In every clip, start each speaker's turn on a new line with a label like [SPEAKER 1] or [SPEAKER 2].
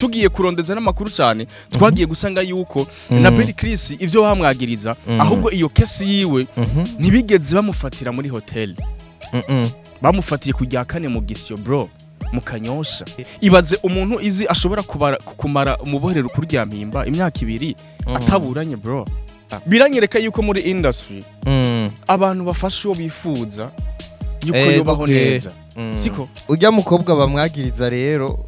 [SPEAKER 1] Tugiye kurondeza n'amakuru cyane, twagiye gusanga yuko na Bel Chris ivyo bamwagiriza, ahubwo iyo case yiwe ntibigeze bamufatira muri hotel, bamufatiye kujya kane mu Gisyo, bro, mu Kanyosha. Ibaze umuntu izi ashobora kubara kumara umuboherero kurya Mpimba imyaka 2 ataburanye, bro. Biranyereka yuko muri industry abantu bafasha uwo bifuza yuko yobaho neza, siko?
[SPEAKER 2] Ujya mukobwa bamwagiriza rero,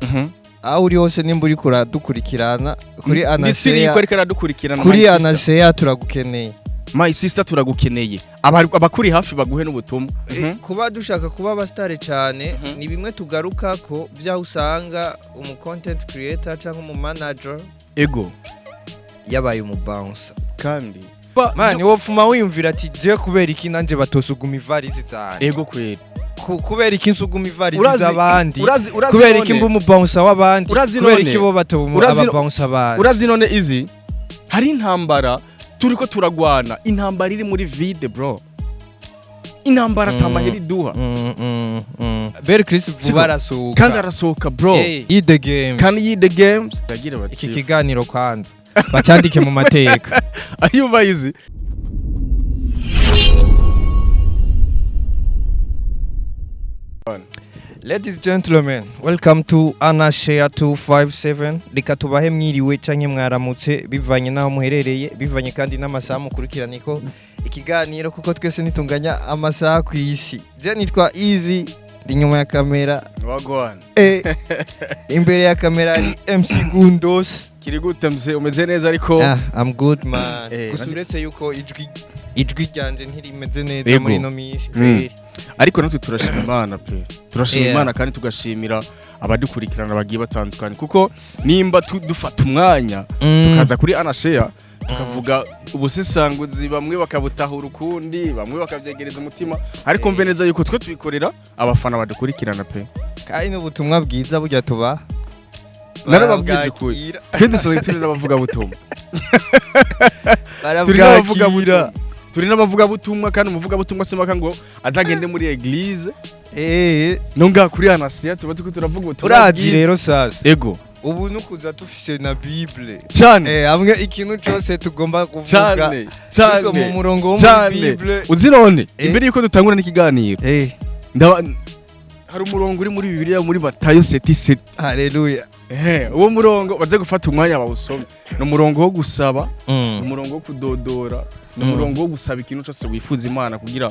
[SPEAKER 2] aho uri hose, nimba uri kuradukurikirana kuri
[SPEAKER 1] Ndisi
[SPEAKER 2] Anasheya,
[SPEAKER 1] riko ariko aradukurikirana,
[SPEAKER 2] kuri
[SPEAKER 1] my sister.
[SPEAKER 2] Anasheya, turagukeneye.
[SPEAKER 1] My sister, turagukeneye. Abakuri hafi baguhe n'ubutumwa.
[SPEAKER 2] Kuba dushaka kuba abasitari cyane ni bimwe tugaruka ko byaho usanga umu content creator cyangwa umu manager yabaye umu bouncer.
[SPEAKER 1] Kandi
[SPEAKER 2] Man, wopfuma wiyumvira ati: "Je kubera iki nanje batosuguma ivarisi zanje?"
[SPEAKER 1] Ego kweri.
[SPEAKER 2] Kubera iki nsuguma ivarisi z'abandi?
[SPEAKER 1] Urazi
[SPEAKER 2] Kubera iki
[SPEAKER 1] none-
[SPEAKER 2] mba umu bouncer w'abandi?
[SPEAKER 1] Urazi
[SPEAKER 2] Kubera
[SPEAKER 1] none-
[SPEAKER 2] iki bo batoba aba bouncer abandi?
[SPEAKER 1] Urazi none izi hari intambara turiko turagwana, intambara iri muri vide, bro, intambara atamahera iduha.
[SPEAKER 2] Bel Chris
[SPEAKER 1] Siko.
[SPEAKER 2] vuba arasohoka.
[SPEAKER 1] Kandi arasohoka, bro.
[SPEAKER 2] The game.
[SPEAKER 1] Kandi yi the games yagira bati
[SPEAKER 2] Iki kiganiro kwanza bacandike mu mateka.
[SPEAKER 1] Ayumva izi.
[SPEAKER 2] Ladies, gentlemen, welcome to Anna Share 257. Reka tubahe mwiriwe canke mwaramutse bivanye n'aho muherereye, bivanye kandi n'amasaha mukurikiraniko ikiganiro, kuko twese nitunganya amasaha ku isi. Je nitwa Easy, ndi nyuma ya kamera.
[SPEAKER 1] Wagwan.
[SPEAKER 2] Imbere ya kamera ari MC Gundos.
[SPEAKER 1] Kiri gute mzee? Umeze neza ariko?
[SPEAKER 2] Ah, I'm good, man. Gusa uretse yuko ijwi ryanje ntirimeze neza muri ino minsi kweri.
[SPEAKER 1] Ariko natwe turashima Imana pe, turashima Imana kandi tugashimira abadukurikirana bagiye batandukanye, kuko nimba dufata umwanya tukaza kuri Anashare tukavuga ubusesanguzi, bamwe bakabutahura ukundi, bamwe bakabyegereza umutima, ariko mve neza yuko twe tubikorera abafana badukurikirana pe.
[SPEAKER 2] Kandi n'ubutumwa bwiza burya tuba
[SPEAKER 1] Narababwije ukuri.
[SPEAKER 2] Barabwakira.
[SPEAKER 1] Twe dusanzwe turi n'abavugabutumwa, turi n'abavugabutumwa,
[SPEAKER 2] Barabwakira.
[SPEAKER 1] turi n'abavugabutumwa. Kandi umuvugabutumwa simaka ngo azagende muri église, no ngaha kuri Anashare tuba turiko turavuga ubutumwa
[SPEAKER 2] Urazi
[SPEAKER 1] bwiza.
[SPEAKER 2] rero sasa,
[SPEAKER 1] Ego.
[SPEAKER 2] ubu nukuza tufise na Bible.
[SPEAKER 1] Cyane.
[SPEAKER 2] Hamwe ikintu cyose tugomba kuvuga
[SPEAKER 1] Cyane.
[SPEAKER 2] dusoma
[SPEAKER 1] Cyane.
[SPEAKER 2] umurongo wo muri
[SPEAKER 1] Cyane.
[SPEAKER 2] Bible.
[SPEAKER 1] Uzi none, imbere yuko dutangura n'ikiganiro, ndaba hari umurongo uri muri Bibiliya, muri Matayo 7:7.
[SPEAKER 2] Haleluya.
[SPEAKER 1] Uwo murongo baze gufata umwanya bawusome. Ni umurongo wo gusaba, ni umurongo wo kudodora, ni umurongo wo gusaba ikintu cyose wifuza Imana kugira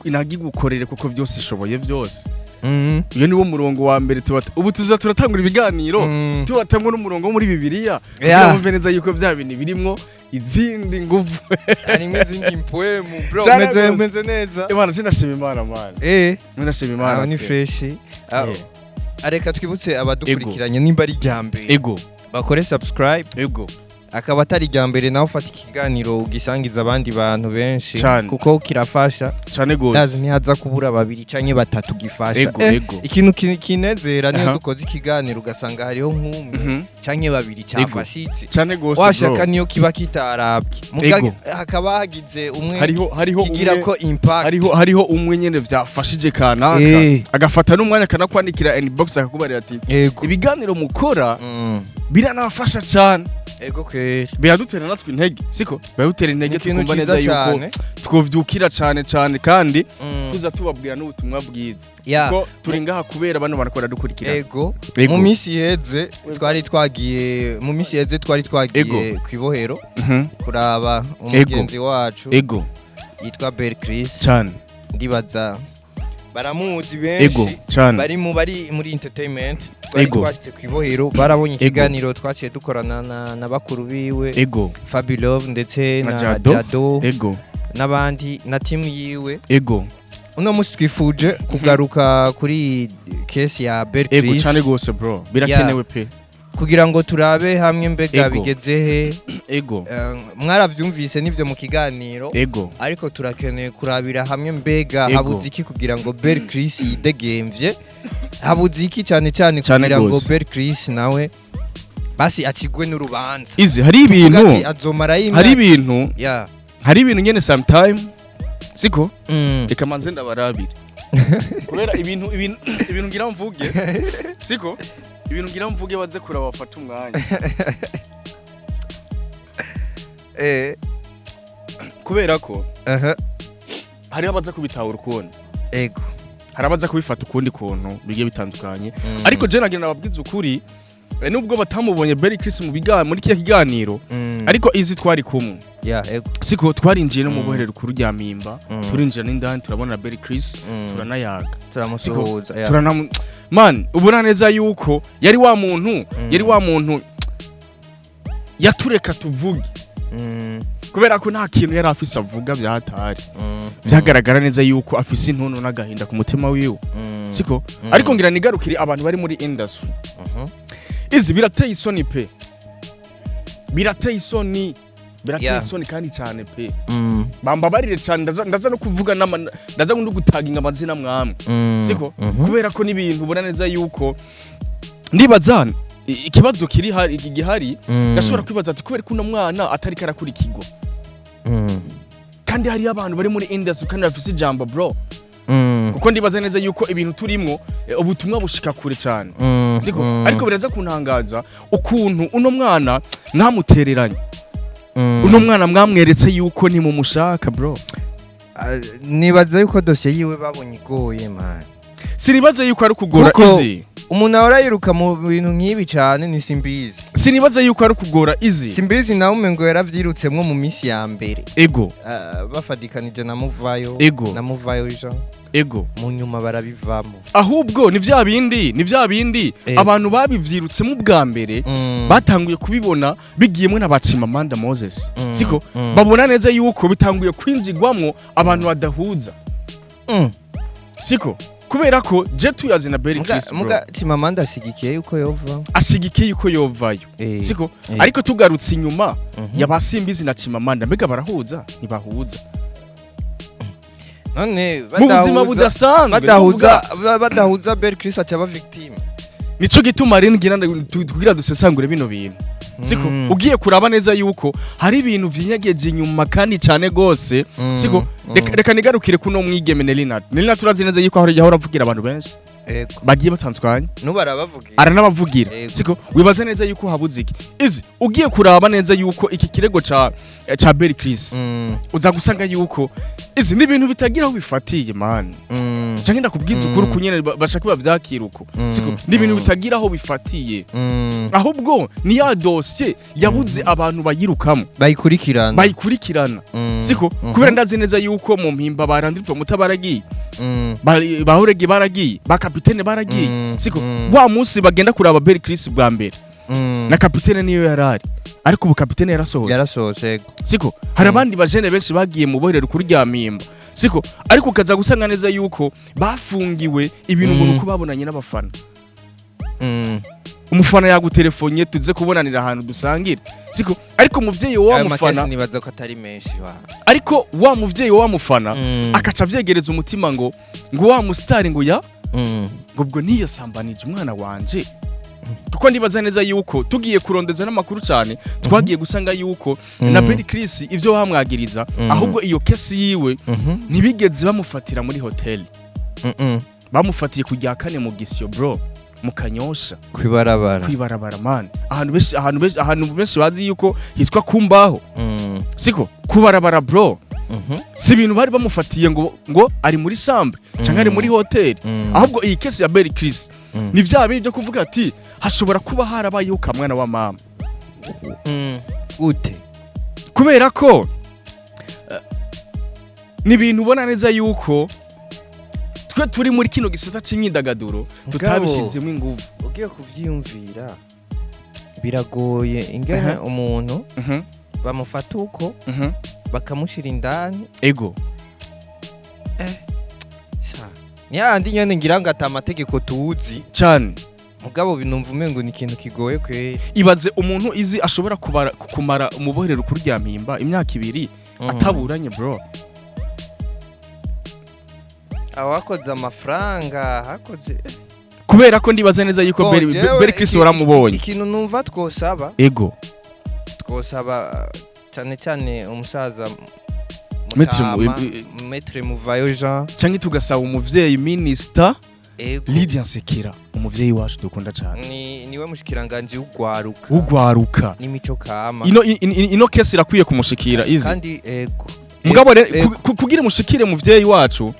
[SPEAKER 1] inagigukorere, kuko byose ishoboye byose. Uyo niwo murongo wa mbere tuba ubu tuza turatangura ibiganiro tubatamwo n'umurongo wo muri Bibiliya kugira bumve neza yuko bya bintu birimwo izindi nguvu.
[SPEAKER 2] Harimwo izindi mpwemu, bro.
[SPEAKER 1] Cyane
[SPEAKER 2] Meze
[SPEAKER 1] rwose.
[SPEAKER 2] meze neza.
[SPEAKER 1] Imana, sinashima Imana, man. Sinashima Imana
[SPEAKER 2] Aho ni
[SPEAKER 1] pe.
[SPEAKER 2] fresh. Ah, reka twibutse abadukurikiranye, nimba ari irya mbere, bakore subscribe. Akaba atari irya mbere nawe, ufata ikiganiro ugisangiza abandi bantu benshi,
[SPEAKER 1] Cane.
[SPEAKER 2] kuko kirafasha.
[SPEAKER 1] Cyane
[SPEAKER 2] Ndazi
[SPEAKER 1] gose.
[SPEAKER 2] ntihaza kubura babiri canke batatu gifasha. Ikintu kinezera niyo dukoze ikiganiro ugasanga hariho nk'umwe canke babiri cyafashije.
[SPEAKER 1] Cyane gose,
[SPEAKER 2] Washaka
[SPEAKER 1] bro.
[SPEAKER 2] niyo kiba kitarabwe. Muga hakaba hagize umwe
[SPEAKER 1] Hariho
[SPEAKER 2] kigira
[SPEAKER 1] umwe
[SPEAKER 2] ko impact.
[SPEAKER 1] Hariho umwe nyene vyafashije kanaka, agafata n'umwanya akanakwandikira inbox, akakubarira ati: "Ibiganiro mukora biranafasha cyane."
[SPEAKER 2] Ego kweri.
[SPEAKER 1] Biradutera natwe intege, siko? Biradutera intege,
[SPEAKER 2] Ni ikintu
[SPEAKER 1] tukumva
[SPEAKER 2] ciza
[SPEAKER 1] neza yuko
[SPEAKER 2] cane.
[SPEAKER 1] twovyukira cane cane, kandi tuza tubabwira n'ubutumwa bwiza, kuko turi ngaha kubera bano bantu dukurikirana. Ego.
[SPEAKER 2] Mu minsi iheze twari twagiye, mu minsi iheze twari twagiye kw'ibohero kuraba umugenzi wacu yitwa Bel Chris. Ndibaza baramuzi benshi
[SPEAKER 1] Cyane.
[SPEAKER 2] bari muri entertainment. Twari twashitse kw'ibohero, barabonye ikiganiro twaciye dukorana na bakuru biwe, Fabilove ndetse
[SPEAKER 1] Na
[SPEAKER 2] na
[SPEAKER 1] Jado.
[SPEAKER 2] Jado n'abandi na team yiwe. Uno munsi twifuje kugaruka kuri case ya Bel Chris
[SPEAKER 1] Cyane gose, bro, birakenewe pe.
[SPEAKER 2] kugira ngo turabe hamwe mbega bigeze he. Mwaravyumvise n'ivyo mu kiganiro, ariko turakeneye kurabira hamwe mbega habuze iki kugira ngo Bel Chris yidegemvye, habuze iki cyane cyane
[SPEAKER 1] Cane
[SPEAKER 2] kugira ngo
[SPEAKER 1] gose.
[SPEAKER 2] Bel Chris nawe basi acigwe n'urubanza.
[SPEAKER 1] Izi hari ibintu
[SPEAKER 2] Tuvuga ati azomara
[SPEAKER 1] hari
[SPEAKER 2] y'imyaka
[SPEAKER 1] ibintu hari ibintu nyene sometime, siko? Reka manze ndabarabire, kubera ibintu ngira mvuge, siko? Ibintu ngira mvuge baze kuraba bafata umwanya. Kubera ko hariho abaza kubitahura ukundi, hari abaza kubifata ukundi kuntu bigiye bitandukanye. Ariko je nagira nababwiza ukuri, nubwo batamubonye Berry Chris mu biganiro, muri kiya kiganiro, ariko izi twari kumwe,
[SPEAKER 2] ya ego
[SPEAKER 1] siko twarinjiye no mu bohero rukuru rya Mpimba, turinjira n'indani, turabona Berry Chris, turanayaga.
[SPEAKER 2] Turamusuhuza, ya.
[SPEAKER 1] Turanamu man, ubona neza yuko yari wa muntu, yari wa muntu yatureka tuvuge, kubera ko nta kintu yari afise avuga byahatari. Byagaragara neza yuko afise intuntu n'agahinda ku mutima wiwe, siko? Ariko ngira nigarukire abantu bari muri industry. Izi birateye isoni pe, birateye isoni, birateye isoni kandi cyane pe. Bambabarire cyane, ndaza no kuvuga ndaza no gutaginga amazina mwamwe, siko? Kubera ko n'ibintu ubona neza yuko ndibaza ikibazo kiri hari gihari. Ndashobora kwibaza ati kubera ko uno mwana atari karakurikirwa, kandi hariyo abantu bari muri industry kandi bafise ijambo, bro. Kuko ndibaza neza yuko ibintu turimwo, ubutumwa bushika kure cyane, siko? Ariko biraza kuntangaza ukuntu uno mwana mwamutereranye, uno mwana mwamweretse yuko ntimumushaka, bro.
[SPEAKER 2] Ah, nibaza yuko dosiye yiwe babonye igoye, man.
[SPEAKER 1] Sinibaza yuko ari ukugora. Izi
[SPEAKER 2] Umuntu ahora yiruka mu bintu nk'ibi cyane ni Simbizi.
[SPEAKER 1] Sinibaza yuko ari ukugora, izi.
[SPEAKER 2] Simbizi nawe umengo yaravyirutsemo mu minsi ya mbere. Ah, bafadikanije na Muvayo. Na Muvayo Jean. Mu nyuma barabivamo.
[SPEAKER 1] Ahubwo ni vya bindi, ni vya bindi abantu babivyirutsemo ubwa mbere, batanguye kubibona bigiyemwo na Bacimamanda Moses, siko? Babona neza yuko bitanguye kwinjigwamwo abantu badahuza, siko? Kubera ko je tuyazi na Berry
[SPEAKER 2] Muga
[SPEAKER 1] Chris, bro.
[SPEAKER 2] Muga Chimamanda ashigikiye yuko yova.
[SPEAKER 1] Ashigikiye yuko yovayo, siko? Ariko tugarutse inyuma yabasimbizi na Chimamanda, mbega barahuza? Ntibahuza.
[SPEAKER 2] None
[SPEAKER 1] Mu buzima budasanzwe
[SPEAKER 2] badahuza, Bel Chris aca aba victime.
[SPEAKER 1] Nico gituma rero ngira kugira dusesangure bino bintu, siko? Ugiye kuraba neza yuko hari ibintu vyinyegeje inyuma kandi cyane gose, siko? Reka nigarukire kuno mwigeme Nelinat. Nelinat turazi neza yuko ahora yahora avugira abantu benshi bagiye batandukanye.
[SPEAKER 2] Nubu arabavugira.
[SPEAKER 1] Aranabavugira, siko? Wibaza neza yuko habuze iki? Izi ugiye kuraba neza yuko iki kirego ca Berry Chris, uza gusanga yuko izi ni ibintu bitagira aho bifatiye, man. Canke ndakubwiza ukuri kunyene bashaka bavyakira uko, siko? Ni ibintu bitagira aho bifatiye. Ahubwo ni ya dosiye yabuze abantu bayirukamo,
[SPEAKER 2] bayikurikirana,
[SPEAKER 1] bayikurikirana, siko? Kubera ndazi neza yuko mu Mpimba baranditse mutabaragiye, bahorege baragiye, ba kapitene baragiye, siko? Wa munsi bagenda kuraba Berry Chris bwa mbere, na kapitene niyo yarari, ariko ubu kapitene yarasohotse.
[SPEAKER 2] Yarasohotse, yego.
[SPEAKER 1] Siko? Hari abandi bajene benshi bagiye mu boherero kuri rya Mpimba, siko? Ariko ukaza gusanga neza yuko bafungiwe ibintu ngo nuko babonanye n'abafana. Umufana yagutelefonnye, tuze kubonanira ahantu dusangire, siko? Ariko umuvyeyi wa
[SPEAKER 2] Ayo
[SPEAKER 1] mufana
[SPEAKER 2] makesi nibaza ko atari menshi wa.
[SPEAKER 1] Ariko wa muvyeyi wa mufana akaca avyegereza umutima ngo wa musitari ngo ya ngo ubwo niyasambanije umwana wanje. Kuko ndibaza neza yuko tugiye kurondeza n'amakuru cyane, twagiye gusanga yuko na Berry Chris ivyo bamwagiriza, ahubwo iyo kesi yiwe ntibigeze bamufatira muri hoteli, bamufatiye ku rya kane mu Gisyo, bro, mu Kanyosha.
[SPEAKER 2] Kwibarabara.
[SPEAKER 1] Kwibarabara, man, ahantu benshi bazi yuko hitwa kumbaho, siko? Kubarabara, bro. Si ibintu bari bamufatiye ngo ari muri chambre cyangwa ari muri hoteli. Ahubwo iyi kesi ya Berry Chris ni bya bindi byo kuvuga ati hashobora kuba harabayeho kamwana wa mama.
[SPEAKER 2] Gute?
[SPEAKER 1] Kubera ko ni ibintu ubona neza yuko twe turi muri kino gisata cy'imyidagaduro tutabishyizemo ingufu.
[SPEAKER 2] Ugiye kuvyiyumvira biragoye ingene umuntu bamufata uko, bakamushira indani. Sha, ni hahandi nyene ngira ngo ata amategeko tuzi.
[SPEAKER 1] Cyane.
[SPEAKER 2] Mugabo binumva umengo ni ikintu kigoye kweri.
[SPEAKER 1] Ibaze umuntu izi ashobora kumara umuboherero kuri rya Mpimba imyaka 2 ataburanye, bro.
[SPEAKER 2] Awakoze amafaranga hakoze.
[SPEAKER 1] Kubera ko ndibaza neza yuko
[SPEAKER 2] Bon, jewe
[SPEAKER 1] Berry Chris waramubonye.
[SPEAKER 2] Ikintu numva twosaba, twosaba cyane cyane umusaza
[SPEAKER 1] Maître
[SPEAKER 2] Mutama, Maître Muvayo Jean.
[SPEAKER 1] Canke tugasaba umuvyeyi minister.
[SPEAKER 2] Ego.
[SPEAKER 1] Lydia Nsekera, umuvyeyi wacu dukunda cyane,
[SPEAKER 2] Niwe mushikiranganje w'ugwaruka
[SPEAKER 1] w'ugwaruka
[SPEAKER 2] n'imico kama.
[SPEAKER 1] Ino case irakwiye kumushikira izi.
[SPEAKER 2] Kandi ego.
[SPEAKER 1] Mugabo rero,
[SPEAKER 2] Ego.
[SPEAKER 1] kugira mushikire muvyeyi wacu,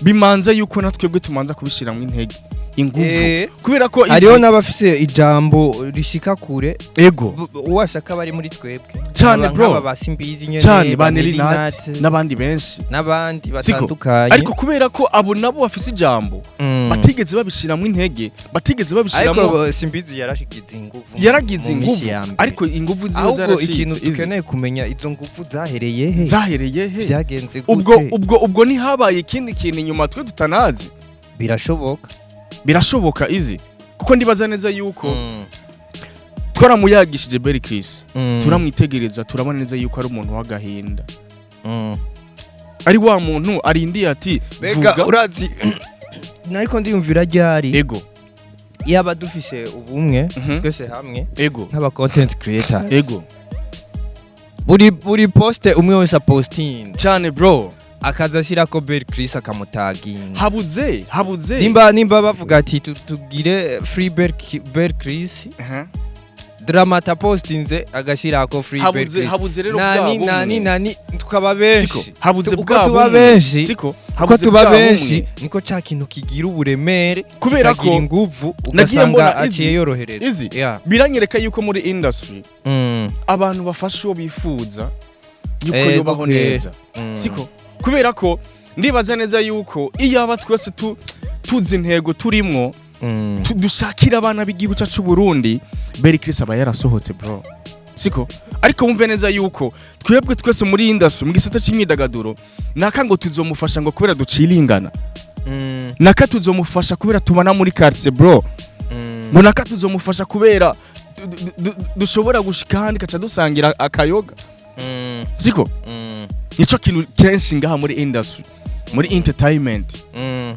[SPEAKER 1] bimanze yuko natwebwe tumanza kubishiramwo intege, inguvu, kubera ko
[SPEAKER 2] Hariho n'abafise ijambo rishika kure.
[SPEAKER 1] Ego.
[SPEAKER 2] Uwashaka bari muri twebwe.
[SPEAKER 1] Cane,
[SPEAKER 2] Aba
[SPEAKER 1] bro.
[SPEAKER 2] nk'aba ba Simbizi nyene,
[SPEAKER 1] Cyane, ba
[SPEAKER 2] ba
[SPEAKER 1] Nelly Nat
[SPEAKER 2] Nat,
[SPEAKER 1] n'abandi benshi
[SPEAKER 2] n'abandi
[SPEAKER 1] Siko.
[SPEAKER 2] batandukanye.
[SPEAKER 1] Ariko kubera ko abo nabo bafise ijambo, batigeze babishiramwo intege, batigeze babishiramwo.
[SPEAKER 2] Ariko Simbizi yarashigize inguvu
[SPEAKER 1] Yaragize
[SPEAKER 2] mu minsi
[SPEAKER 1] inguvu,
[SPEAKER 2] ya mbere.
[SPEAKER 1] ariko inguvu ziwe
[SPEAKER 2] Ahubwo
[SPEAKER 1] zaracitse
[SPEAKER 2] ikintu
[SPEAKER 1] izi.
[SPEAKER 2] dukeneye kumenya, izo nguvu zahereye he?
[SPEAKER 1] Zahereye he?
[SPEAKER 2] Byagenze gute?
[SPEAKER 1] Ubwo ntihabaye ikindi kintu inyuma twe tutanazi?
[SPEAKER 2] Birashoboka.
[SPEAKER 1] Birashoboka izi, kuko ndibaza neza yuko twaramuyagishije Berry Chris, turamwitegereza, turabona neza yuko ari umuntu w'agahinda, ari wa muntu arindiye ati
[SPEAKER 2] Mbega
[SPEAKER 1] vuga.
[SPEAKER 2] urazi, nariko ndiyumvira ryari,
[SPEAKER 1] Ego.
[SPEAKER 2] yaba dufise ubumwe twese hamwe nk'aba content creators, buri poste umwe wese apostinze,
[SPEAKER 1] Cyane, bro.
[SPEAKER 2] akaza ashyirako Bell Chris, akamutaginga.
[SPEAKER 1] Habuze
[SPEAKER 2] Nimba bavuga ati tugire free Bell Chris, Dramata postinze agashyirako free Bell
[SPEAKER 1] Habuze
[SPEAKER 2] Chris,
[SPEAKER 1] habuze rero bwa
[SPEAKER 2] nani
[SPEAKER 1] bumwe.
[SPEAKER 2] Nani nani, tukaba benshi.
[SPEAKER 1] Siko habuze
[SPEAKER 2] Uko
[SPEAKER 1] bwa
[SPEAKER 2] tuba
[SPEAKER 1] bumwe.
[SPEAKER 2] benshi,
[SPEAKER 1] Siko
[SPEAKER 2] uko
[SPEAKER 1] habuze
[SPEAKER 2] tuba
[SPEAKER 1] bwa
[SPEAKER 2] benshi,
[SPEAKER 1] bumwe.
[SPEAKER 2] niko ca kintu kigira uburemere,
[SPEAKER 1] Kubera
[SPEAKER 2] kikagira
[SPEAKER 1] ko
[SPEAKER 2] inguvu,
[SPEAKER 1] nagiye mbona
[SPEAKER 2] ugasanga
[SPEAKER 1] izi-
[SPEAKER 2] aciye yorohereza.
[SPEAKER 1] Izi biranyereka yuko muri industry abantu bafasha uwo bifuza yuko yubaho neza. Siko, kubera ko ndibaza neza yuko iyo aba twese tuzi intego turimwo, dushakira abana b'igihugu cyacu Burundi, Berry Chris aba yarasohotse, bro. Siko, ariko wumve neza yuko twebwe twese muri industry, mu gisata cy'imyidagaduro, naka ngo tuzomufasha ngo kubera duciringana, naka tuzomufasha kubera tubana muri quartier, bro, ngo naka tuzomufasha kubera dushobora gushika ahandi kaca dusangira akayoga. Siko, nico kintu kenshi ngaha muri industry, muri entertainment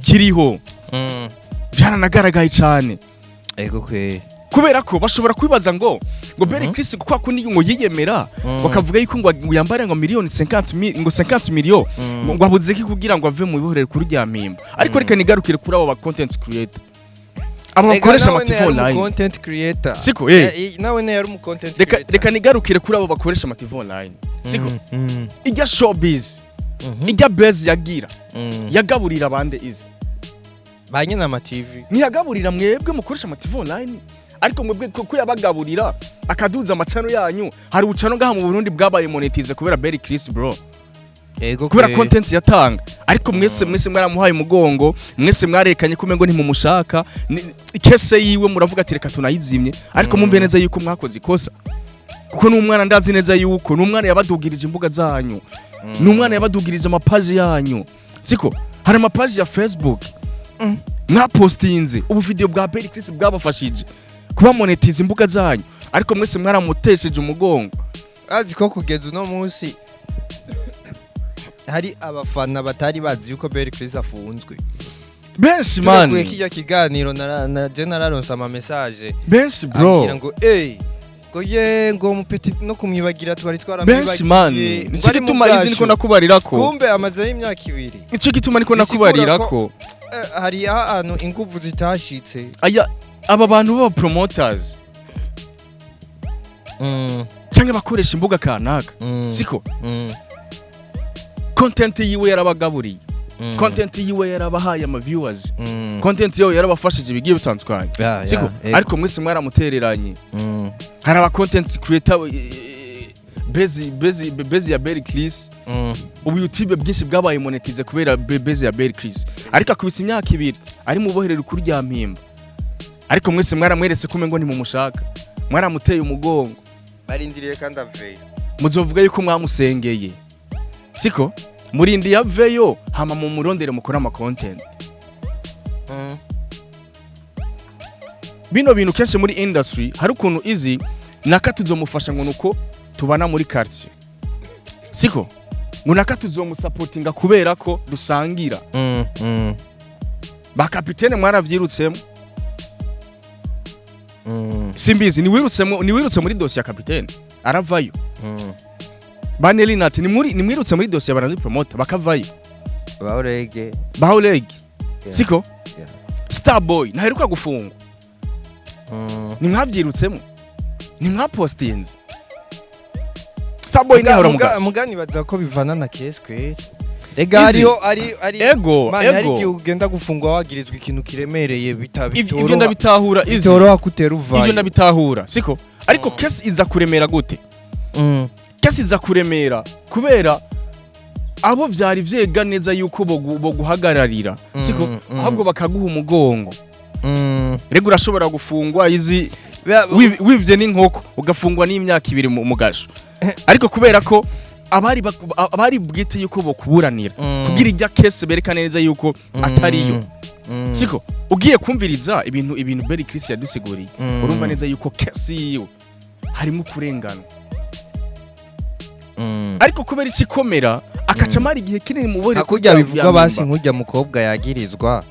[SPEAKER 1] kiriho, byaranagaragaye cyane.
[SPEAKER 2] Ego kwe.
[SPEAKER 1] Kubera ko bashobora kwibaza ngo Berry Chris kwa kundi ngo yiyemera, bakavuga yuko ngo yambare ngo miliyoni 50 ngo 50 million, ngo abuze iki kugira ngo ave mu ibohero kuri rya Mpimba. Ariko reka nigarukire kuri abo ba content creator, abo bakoresha ama TV online.
[SPEAKER 2] Content creator.
[SPEAKER 1] Siko,
[SPEAKER 2] Nawe ne yari umu content
[SPEAKER 1] Reka
[SPEAKER 2] creator.
[SPEAKER 1] reka nigarukire kuri abo bakoresha ama TV online. Siko, ijya showbiz, ijya base yagira, yagaburira abande izi?
[SPEAKER 2] Ba nyine ama TV.
[SPEAKER 1] Ntiyagaburira mwebwe mukoresha ama TV online? Ariko mwebwe ko yabagaburira akaduza amacano yanyu. Hari ubucano ngaha mu Burundi bwabaye monetize kubera Berry Chris, bro,
[SPEAKER 2] Ego
[SPEAKER 1] kubera
[SPEAKER 2] kwe.
[SPEAKER 1] content yatanga. Ariko mwese, mwese mwaramuhaye umugongo, mwese mwarekanye ko umengo ntimumushaka. Case yiwe muravuga ati reka tunayizimye. Ariko mumve neza yuko mwakoze ikosa, kuko n'umwana, ndazi neza yuko n'umwana yabadugirije imbuga zanyu, n'umwana yabadugirije amapaji yanyu. Siko, hari amapaji ya Facebook mwapostinze ubu video bwa Berry Chris bwabafashije kuba monetize imbuga zanyu, ariko mwese mwaramutesheje umugongo.
[SPEAKER 2] Azi ko kugeza uno munsi hari abafana batari bazi yuko Berry Chris afunzwe?
[SPEAKER 1] Benshi,
[SPEAKER 2] Turekuye
[SPEAKER 1] man.
[SPEAKER 2] kijya kiganiro, na je nararonse ama message
[SPEAKER 1] Benshi, bro.
[SPEAKER 2] ambwira ngo eh ngo ye ngo mupeti no kumwibagira twari twaramwibagiye,
[SPEAKER 1] Benshi, man.
[SPEAKER 2] ngo
[SPEAKER 1] Nicyo
[SPEAKER 2] ari mu
[SPEAKER 1] gituma izi niko
[SPEAKER 2] bwacu.
[SPEAKER 1] nakubarira ko
[SPEAKER 2] Kumbe amazeho imyaka 2.
[SPEAKER 1] Nicyo gituma niko
[SPEAKER 2] Bisigura
[SPEAKER 1] nakubarira
[SPEAKER 2] ko
[SPEAKER 1] ko
[SPEAKER 2] hari ahantu inguvu zitashitse.
[SPEAKER 1] Aya aba bantu b'aba promoters cyangwa abakoresha imbuga kanaka, siko, content yiwe yarabagaburiye, content yiwe yarabahaye ama viewers, content yiwe yarabafashije ibigiye bitandukanye. Siko, ariko mwese mwaramutereranye. Hari aba content creator, base ya Berry Chris, ubu YouTube bwinshi bwabaye monetize kubera base ya Berry Chris. Ariko akubise imyaka 2 ari mu boherero kuri rya Mpimba, ariko mwese mwaramweretse ko umengo ntimumushaka, mwaramuteye umugongo.
[SPEAKER 2] Barindiriye kandi aveyo.
[SPEAKER 1] Muzovuga yuko mwamusengeye. Siko, murindi yaveyo, hama mu murondere mukora ama content. Bino bintu kenshi muri industry hari ukuntu izi naka tuzomufasha ngo nuko tubana muri quartier. Siko, ngo naka tuzomusapotinga kubera ko dusangira. Ba kapitene mwaravyirutsemo. Simbizi niwirutsemo, niwirutse muri dosiye ya kapitene aravayo. Ba Nelinat nimwirutse muri dosiye ya Baranzi Promoter bakavayo.
[SPEAKER 2] Baurege.
[SPEAKER 1] Baurege.
[SPEAKER 2] Yeah.
[SPEAKER 1] Siko.
[SPEAKER 2] Yeah.
[SPEAKER 1] Starboy ntaheruka gufungwa? Ntimwabyirutsemo? Ntimwapostinze? Starboy ntiyahora mu gaso.
[SPEAKER 2] Mugani baza ko bivana na case kweri. Rega
[SPEAKER 1] Izi.
[SPEAKER 2] hariho ari
[SPEAKER 1] Ego.
[SPEAKER 2] Man, hari
[SPEAKER 1] Ego.
[SPEAKER 2] igihe ugenda gufungwa wagirizwa ikintu kiremereye
[SPEAKER 1] Ivyo
[SPEAKER 2] bitoroha,
[SPEAKER 1] ndabitahura, izi.
[SPEAKER 2] bitoroha kutera uvayo.
[SPEAKER 1] Ivyo ndabitahura, siko? Ariko case iza kuremera gute? Case iza kuremera kubera abo vyari vyega neza yuko boguhagararira, siko? Ahubwo bakaguha umugongo. Rega urashobora gufungwa, izi, wivye n'inkoko ugafungwa n'imyaka 2 mu gasho, ariko kubera ko abari bwite yuko bokuburanira kugira ijya case berekane neza yuko atariyo, siko? Ugiye kumviriza ibintu Berry Chris yadusiguriye, urumva neza yuko case yiwe harimo kurengana, ariko kubera ikikomera akaca amara igihe kinini mu bohero.
[SPEAKER 2] Hakurya bivuga basi nk'urya mukobwa yagirizwa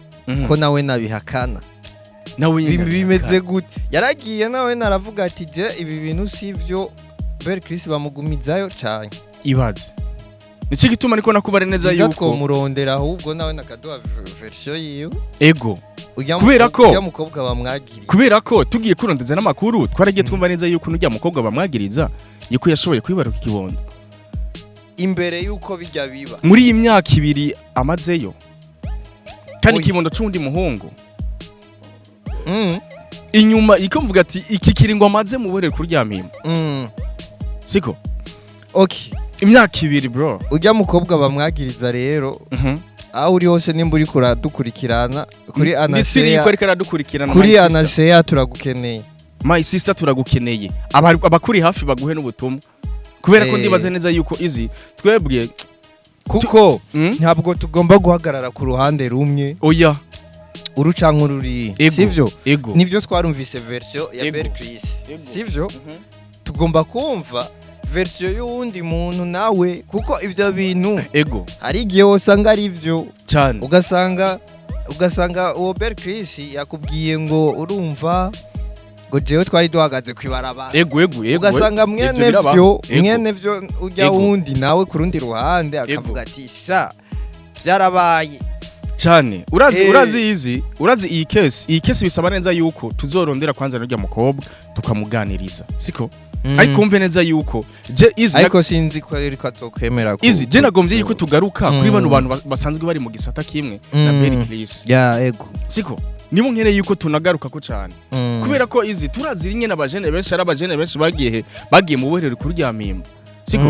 [SPEAKER 2] ko nawe nabihakana.
[SPEAKER 1] Nawe nyine
[SPEAKER 2] Bimeze gute? Yaragiye nawe naravuga ati: "Je, ibi bintu si byo." Bel Chris bamugumizayo cyane.
[SPEAKER 1] Ibaze, nicyo gituma niko nakubara neza
[SPEAKER 2] Nziza
[SPEAKER 1] yuko
[SPEAKER 2] twomurondera ahubwo nawe nakaduha version yiwe.
[SPEAKER 1] Ego.
[SPEAKER 2] Ujya
[SPEAKER 1] Kubera
[SPEAKER 2] ujya mukobwa bamwagiriye.
[SPEAKER 1] Kubera ko tugiye kurondeza n'amakuru, twaragiye twumva neza yuko n'ujya mukobwa bamwagiriza yuko yashoboye kwibaruka ikibondo
[SPEAKER 2] imbere yuko bijya biba.
[SPEAKER 1] Muri iyi myaka 2 amazeyo, kandi
[SPEAKER 2] Oya.
[SPEAKER 1] ikibondo c'uwundi muhungu inyuma iko mvuga ati iki kiringo amaze mu borero kuryamima, siko?
[SPEAKER 2] Okay.
[SPEAKER 1] Imyaka 2, bro.
[SPEAKER 2] Ujya mukobwa bamwagiriza rero, aho uri hose, nimba uri kuradukurikirana kuri
[SPEAKER 1] Ni siri yuko
[SPEAKER 2] Anasheya,
[SPEAKER 1] ariko aradukurikirana.
[SPEAKER 2] kuri
[SPEAKER 1] My sister.
[SPEAKER 2] Anasheya, turagukeneye.
[SPEAKER 1] My sister, turagukeneye. Abakuri hafi baguhe n'ubutumwa, kubera ko ndibaza neza yuko izi twebwe
[SPEAKER 2] Kuko ntabwo tugomba guhagarara ku ruhande rumwe,
[SPEAKER 1] Oya.
[SPEAKER 2] uru canke ururiya.
[SPEAKER 1] Ego.
[SPEAKER 2] Sivyo?
[SPEAKER 1] Ego.
[SPEAKER 2] Nivyo, twarumvise version ya
[SPEAKER 1] Ego.
[SPEAKER 2] Bel Chris,
[SPEAKER 1] Ego.
[SPEAKER 2] sivyo? Tugomba kumva version y'uwundi muntu nawe, kuko ivyo bintu hari igihe usanga ari ivyo,
[SPEAKER 1] Cyane.
[SPEAKER 2] ugasanga uwo Bel Chris yakubwiye ngo urumva ngo jewe twari duhagaze kwibarabara,
[SPEAKER 1] ego ego ego
[SPEAKER 2] ugasanga
[SPEAKER 1] Ivyo
[SPEAKER 2] mwene
[SPEAKER 1] birabaho.
[SPEAKER 2] vyo
[SPEAKER 1] Ego.
[SPEAKER 2] mwene vyo ujya wundi nawe ku rundi ruhande akavuga ati: "Sha, byarabaye."
[SPEAKER 1] Cyane, urazi. Urazi izi, urazi iyi case bisaba neza yuko tuzorondera kwanza n'urya mukobwa tukamuganiriza, siko? Ariko umve neza yuko je izi
[SPEAKER 2] Ariko sinzi ko ariko azokwemera
[SPEAKER 1] izi je nagombye yuko tugaruka kuri bano bantu basanzwe bari mu gisata kimwe na Berry Chris,
[SPEAKER 2] Ya, ego.
[SPEAKER 1] siko? Nibo nkeneye yuko tunagaruka ko cyane, kubera ko izi turazi rimwe n'abajene benshi, ari abajene benshi bagiye he? Bagiye mu bohero rikuru rya Mpimba, siko?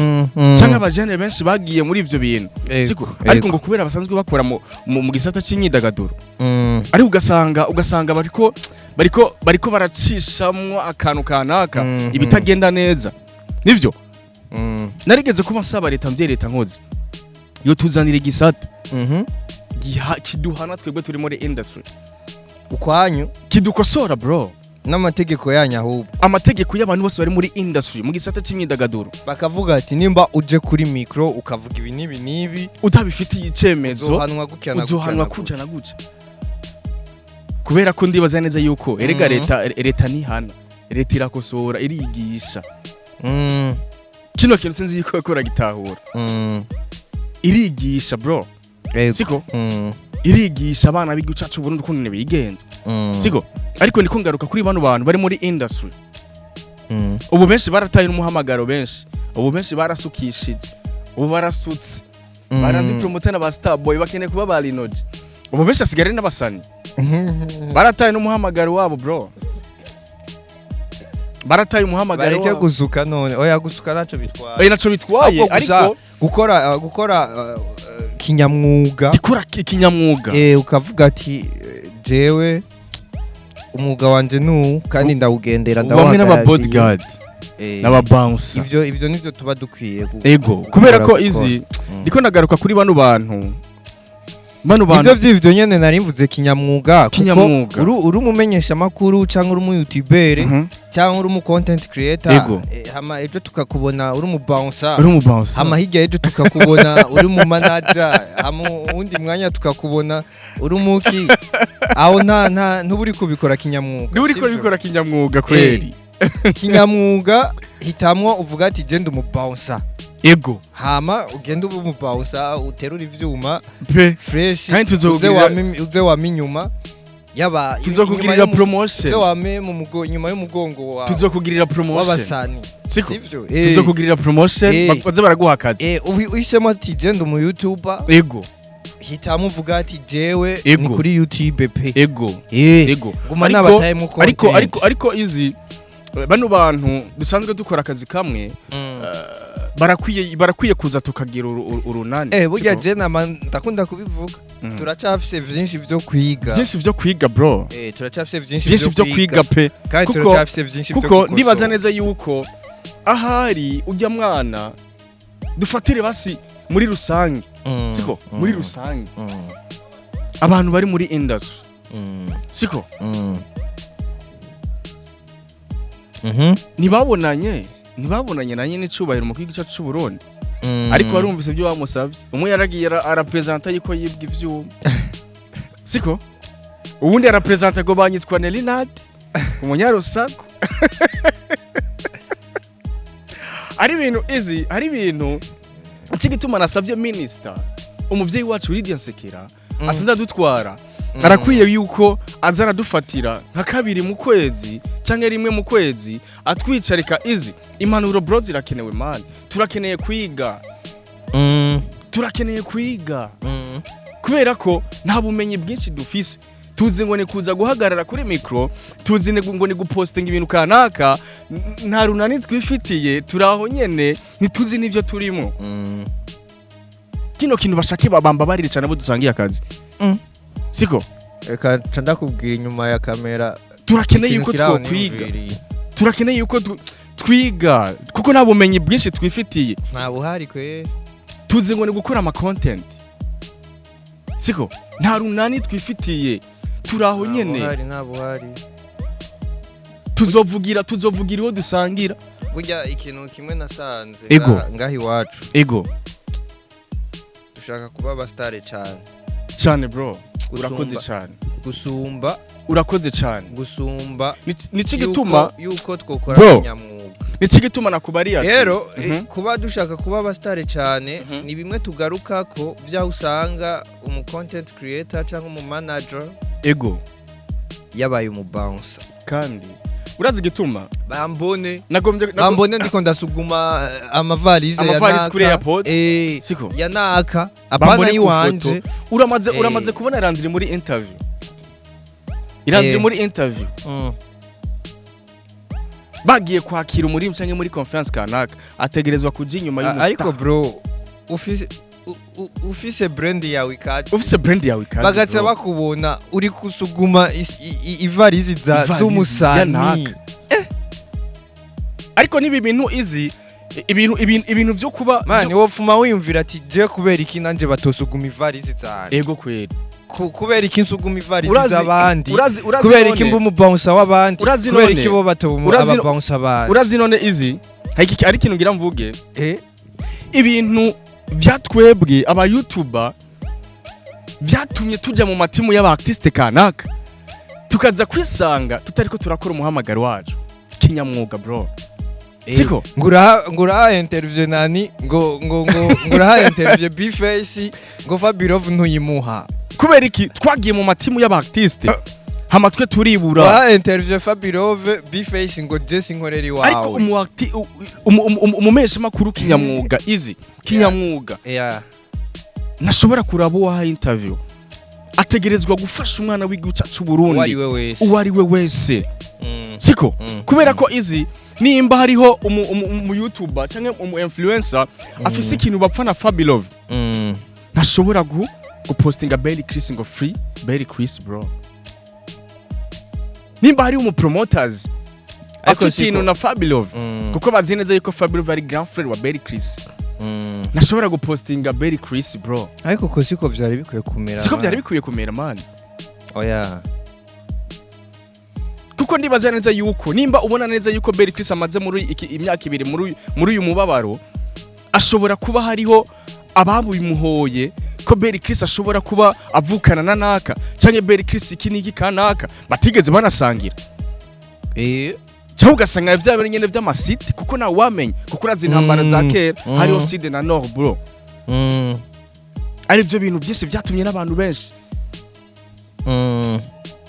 [SPEAKER 1] Cyangwa abajene benshi bagiye muri ivyo bintu, siko? Ariko ngo kubera basanzwe bakora mu gisata c'imyidagaduro, ariko ugasanga bariko baracishamwo akantu kanaka ibitagenda neza. Nivyo narigeze kuba nsaba leta, mvye leta nkozi yo tuzanira igisata kiduhana twebwe turi muri industry.
[SPEAKER 2] Ukwanyu.
[SPEAKER 1] Kidukosora, bro.
[SPEAKER 2] N'amategeko yanyu ahubwo.
[SPEAKER 1] Amategeko y'abantu bose bari muri industry, mu gisata c'imyidagaduro.
[SPEAKER 2] Bakavuga ati: "Nimba uje kuri micro ukavuga ibi n'ibi n'ibi,
[SPEAKER 1] utabifitiye icemezo,
[SPEAKER 2] uzohanwa gutya na
[SPEAKER 1] uzohanwa
[SPEAKER 2] gutya na
[SPEAKER 1] kuca na guca." Kubera ko ndibaza neza yuko erega leta ntihana, leta irakosora, irigisha. Kino kintu sinzi yuko yakora gitahura. Irigisha, bro. Siko? Irigisha abana b'igihugu cyacu Burundi ukuntu bigenza, siko? Ariko ndiko ngaruka kuri bano bantu bari muri industry. Ubu benshi barataye n'umuhamagaro, benshi ubu benshi barasukishije, ubu barasutse, baranze promoter na ba Starboy, bakeneye kuba ba Linoji. Ubu benshi asigaye ari n'abasani, barataye n'umuhamagaro wabo, bro, barataye umuhamagaro
[SPEAKER 2] Bareke
[SPEAKER 1] wabo.
[SPEAKER 2] gusuka none. Oya, gusuka naco bitwaye.
[SPEAKER 1] Oya, naco bitwaye.
[SPEAKER 2] Ahubwo gusa
[SPEAKER 1] Ariko
[SPEAKER 2] gukora kinyamwuga.
[SPEAKER 1] Gikora kinyamwuga.
[SPEAKER 2] Ukavuga ati: "Jewe umwuga wanje nuwu kandi ndawugendera,
[SPEAKER 1] Bamwe n'aba
[SPEAKER 2] ndawuhagarariye."
[SPEAKER 1] bodyguard n'aba bouncer.
[SPEAKER 2] Ivyo nivyo tuba dukwiye
[SPEAKER 1] Ego, kubera ko
[SPEAKER 2] gukora.
[SPEAKER 1] izi ndiko nagaruka kuri bano bantu bano bantu.
[SPEAKER 2] Nivyo vy'ivyo nyene nari mvuze, kinyamwuga, kuko
[SPEAKER 1] Kinyamwuga.
[SPEAKER 2] uri umumenyesha makuru cyangwa uri umu youtuber cyangwa uri umu content creator, hama ejo tukakubona uri umu bouncer,
[SPEAKER 1] Uri mu bouncer,
[SPEAKER 2] hama hirya ejo tukakubona uri mu manager, hama uwundi mwanya tukakubona uri umuki, aho nta ntuba uri kubikora kinyamwuga.
[SPEAKER 1] Niba uriko
[SPEAKER 2] Sivyo?
[SPEAKER 1] bikora kinyamwuga kweri.
[SPEAKER 2] Kinyamwuga, hitamwo uvuga ati: "Genda umu bouncer." Hama ugende ube umu bouncer, uterura ivyuma
[SPEAKER 1] Pe.
[SPEAKER 2] fresh.
[SPEAKER 1] Kandi
[SPEAKER 2] uze
[SPEAKER 1] tuzogirira
[SPEAKER 2] wama inyuma. Yaba
[SPEAKER 1] Tuzokugirira
[SPEAKER 2] inyuma
[SPEAKER 1] promotion.
[SPEAKER 2] Uze wame mu mugo nyuma y'umugongo wa
[SPEAKER 1] Tuzokugirira promotion.
[SPEAKER 2] w'abasani.
[SPEAKER 1] Siko?
[SPEAKER 2] Sivyo?
[SPEAKER 1] Tuzokugirira promotion, baze baraguha akazi.
[SPEAKER 2] Uhisemo ati je ndi umu YouTuber, hitamo uvuga ati jewe ni kuri YouTube pe. Guma nabatayemo content.
[SPEAKER 1] Ariko izi bano bantu dusanzwe dukora akazi kamwe, barakwiye kuza tukagira urunani.
[SPEAKER 2] Burya
[SPEAKER 1] Siko?
[SPEAKER 2] je nama ndakunda kubivuga, turacafise vyinshi vyo kwiga.
[SPEAKER 1] Byinshi vyo kwiga, bro.
[SPEAKER 2] Turacafise vyinshi
[SPEAKER 1] Byinshi vyo kwiga pe.
[SPEAKER 2] Kandi turacafise vyinshi vyo
[SPEAKER 1] Kuko
[SPEAKER 2] gukosora.
[SPEAKER 1] ndibaza neza yuko ahari ujya mwana dufatire basi muri rusange, siko? Muri rusange, abantu bari muri industry, siko? Ntibabonanye na nyine icubahiro mu gihugu cyacu cy'u Burundi, ariko warumvise ibyo bamusabye. Umwe yaragiye arapresenta yuko yibwa ivyuma, siko? Uwundi arapresenta ngo banyitwa Nelinat umunyarusaku. Ari ibintu izi, ari ibintu iki gituma nasabye minister, umuvyeyi wacu Lydia Nsekera, asanze adutwara, arakwiye yuko aza aradufatira nka kabiri mu kwezi cyangwa rimwe mu kwezi, atwicarika. Izi impanuro, bro, zirakenewe, man. Turakeneye kwiga, turakeneye kwiga, kubera ko nta bumenyi bwinshi dufise. Tuzi ngo ni kuza guhagarara kuri mikro, tuzi ngo ni gupostinga ibintu kanaka. Nta runani twifitiye, turi aho nyene, ntituzi n'ivyo turimo. Kino kintu bashake babamba barire cyane abo dusangiye akazi, siko?
[SPEAKER 2] Reka nca ndakubwira inyuma ya kamera.
[SPEAKER 1] Turakeneye
[SPEAKER 2] Ikintu
[SPEAKER 1] yuko
[SPEAKER 2] kiri aho
[SPEAKER 1] twokwiga.
[SPEAKER 2] niyumviriye.
[SPEAKER 1] Turakeneye yuko twiga kuko nta bumenyi bwinshi twifitiye.
[SPEAKER 2] Nta buhari kwe.
[SPEAKER 1] Tuzi ngo ni gukora ama content, siko? Nta runani twifitiye, turi aho
[SPEAKER 2] Nta
[SPEAKER 1] nyene.
[SPEAKER 2] buhari, nta buhari.
[SPEAKER 1] Tuzovugira uwo dusangira.
[SPEAKER 2] Burya ikintu kimwe nasanze ngaha iwacu, dushaka kuba abasitare cyane.
[SPEAKER 1] Cyane, bro, urakoze cyane.
[SPEAKER 2] Gusumba
[SPEAKER 1] Urakoze cyane.
[SPEAKER 2] gusumba
[SPEAKER 1] Nici gituma
[SPEAKER 2] yuko twokora
[SPEAKER 1] Bro.
[SPEAKER 2] kinyamwuga.
[SPEAKER 1] Nici gituma nakubariye ati
[SPEAKER 2] Rero kuba dushaka kuba abasitare cyane ni bimwe tugaruka ko byaho usanga umu content creator cyangwa umu manager yabaye umu bouncer.
[SPEAKER 1] Kandi urazi igituma
[SPEAKER 2] Bambone
[SPEAKER 1] nagombye
[SPEAKER 2] bambone ndiko ndasuguma amavalize ya
[SPEAKER 1] Amavalize
[SPEAKER 2] naka,
[SPEAKER 1] kuri airport. Siko?
[SPEAKER 2] Ya naka, apana
[SPEAKER 1] Bambone ku
[SPEAKER 2] yiwanje.
[SPEAKER 1] foto. Uramaze kubona Landry muri interview, Landry muri interview, bagiye kwakira umurimi cyangwa muri conference kanaka, ategerezwa kuja inyuma y'umustar.
[SPEAKER 2] Ariko bro, ufise ufise brand yawe ikaje,
[SPEAKER 1] Ufise brand yawe ikaze,
[SPEAKER 2] bagaca
[SPEAKER 1] bro.
[SPEAKER 2] bakubona uri kusuguma ivarizi za
[SPEAKER 1] Ivarizi ya
[SPEAKER 2] z'umusani.
[SPEAKER 1] naka. Ariko nibi bintu izi ibintu byo kuba
[SPEAKER 2] Man, wopfuma wiyumvira ati je kubera iki nanje batosuguma ivarizi zanje?
[SPEAKER 1] Ego kweri.
[SPEAKER 2] Kubera iki nsuguma ivarizi z'abandi?
[SPEAKER 1] Urazi
[SPEAKER 2] Kubera iki mba umubouncer w'abandi?
[SPEAKER 1] Urazi
[SPEAKER 2] Kubera iki bo batuma ababouncer banje?
[SPEAKER 1] Urazi none izi hari ikintu ngira mvuge. Ibintu byatwebwe aba YouTuber byatumye tujya mu matimu y'aba artiste kanaka, tukaza kwisanga tutariko turakora umuhamagaro wacu kinyamwuga, bro, siko?
[SPEAKER 2] Nguraha interview nani, ngo nguraha interview B-Face, ngo Fabirov ntuyimuha.
[SPEAKER 1] Kubera iki twagiye mu matimu y'aba artiste hama twe turibura?
[SPEAKER 2] Nguraha interview Fabirov, B-Face ngo Jesse nkorera iwawe.
[SPEAKER 1] Ariko umumesha makuru kinyamwuga, izi kinyamwuga, ntashobora kuraba uwaha interview, ategerezwa gufasha umwana w'igihugu cyacu
[SPEAKER 2] Uwo ari
[SPEAKER 1] Burundi
[SPEAKER 2] we wese.
[SPEAKER 1] uwo ari we wese, siko? Kubera ko izi nimba hariho umu YouTuber cyangwa umu influencer afise ikintu bapfa na Fabilove, ntashobora gupostinga Berry Chris ngo free Berry Chris, bro. Nimba hari umu promoters
[SPEAKER 2] Ariko
[SPEAKER 1] afite ikintu
[SPEAKER 2] siko.
[SPEAKER 1] na Fabilove, kuko bazi neza yuko Fabilove ari grand frère wa Berry Chris, ntashobora gupostinga Berry Chris, bro.
[SPEAKER 2] Ariko ko siko byari bikwiye kumera.
[SPEAKER 1] Siko
[SPEAKER 2] Man.
[SPEAKER 1] byari bikwiye kumera, man.
[SPEAKER 2] Oya.
[SPEAKER 1] Kuko ndibaza neza yuko nimba ubona neza yuko Berry Chris amaze muri iki imyaka 2 muri uyu mubabaro, ashobora kuba hariho ababimuhoye ko Berry Chris ashobora kuba avukana na naka, canke Berry Chris iki niki kanaka batigeze banasangira, cyangwa ugasanga vya bintu nyene vy'amasite, kuko nawe wamenya, kuko urazi intambara za kera, hariho sud na nord, bro. Ari byo bintu byinshi byatumye n'abantu benshi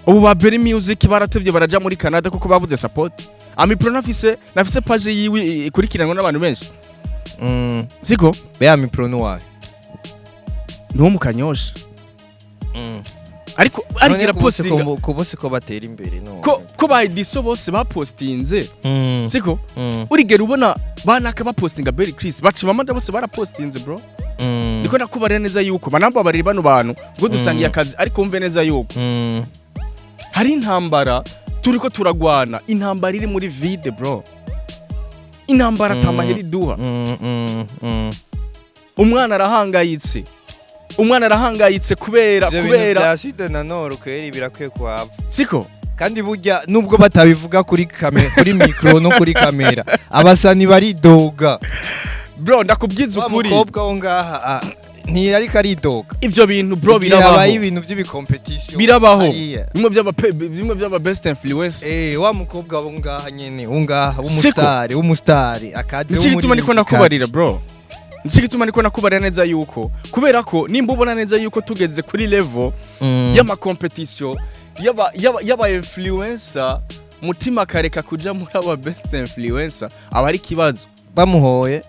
[SPEAKER 1] Ubu ba Berry Music baratevye baraja muri Canada kuko babuze support. Amipro nafise page yiwe ikurikiranwa n'abantu benshi, siko?
[SPEAKER 2] Be Amipro nuwahe?
[SPEAKER 1] Niwo mu Kanyosha, ariko arigera postinga.
[SPEAKER 2] Ko bose ko batera imbere no
[SPEAKER 1] Ko ba Ediso bose bapostinze, siko? Urigera ubona banaka bapostinga Berry Chris bacimamanda bose barapostinze, bro. Ndiko nakubarira neza yuko banambabarira bano bantu ngo dusangiye akazi, ariko wumve neza yuko hari intambara turiko turagwana, intambara iri muri vide, bro, intambara atamahera iduha. Umwana arahangayitse, umwana arahangayitse kubera
[SPEAKER 2] Ivyo bintu
[SPEAKER 1] kubera
[SPEAKER 2] vya Sud na Nord kweri birakwiye kuhava.
[SPEAKER 1] Siko?
[SPEAKER 2] Kandi burya nubwo batabivuga kuri kamera, kuri micro no kuri kamera, abasani baridoga.
[SPEAKER 1] Bro, ndakubwiza
[SPEAKER 2] Wa
[SPEAKER 1] ukuri.
[SPEAKER 2] mukobwa wo ngaha, ntiyariko aridoga.
[SPEAKER 1] Ivyo bintu, bro,
[SPEAKER 2] Igihe habaye
[SPEAKER 1] birabaho.
[SPEAKER 2] ibintu vy'ibi compétition
[SPEAKER 1] Birabaho.
[SPEAKER 2] hariya.
[SPEAKER 1] Bimwe by'aba best influencer.
[SPEAKER 2] Wa mukobwa wo ngaha nyene, wo ngaha
[SPEAKER 1] Siko?
[SPEAKER 2] w'umusitari akaze.
[SPEAKER 1] Nicyo gituma niko nakubarira, bro, nicyo gituma niko nakubarira neza yuko kubera ko nimba ubona neza yuko tugeze kuri level y'ama compétition y'aba influencer, mutima akareka kuja muri aba best influencer, aba ari ikibazo.
[SPEAKER 2] Bamuhoye.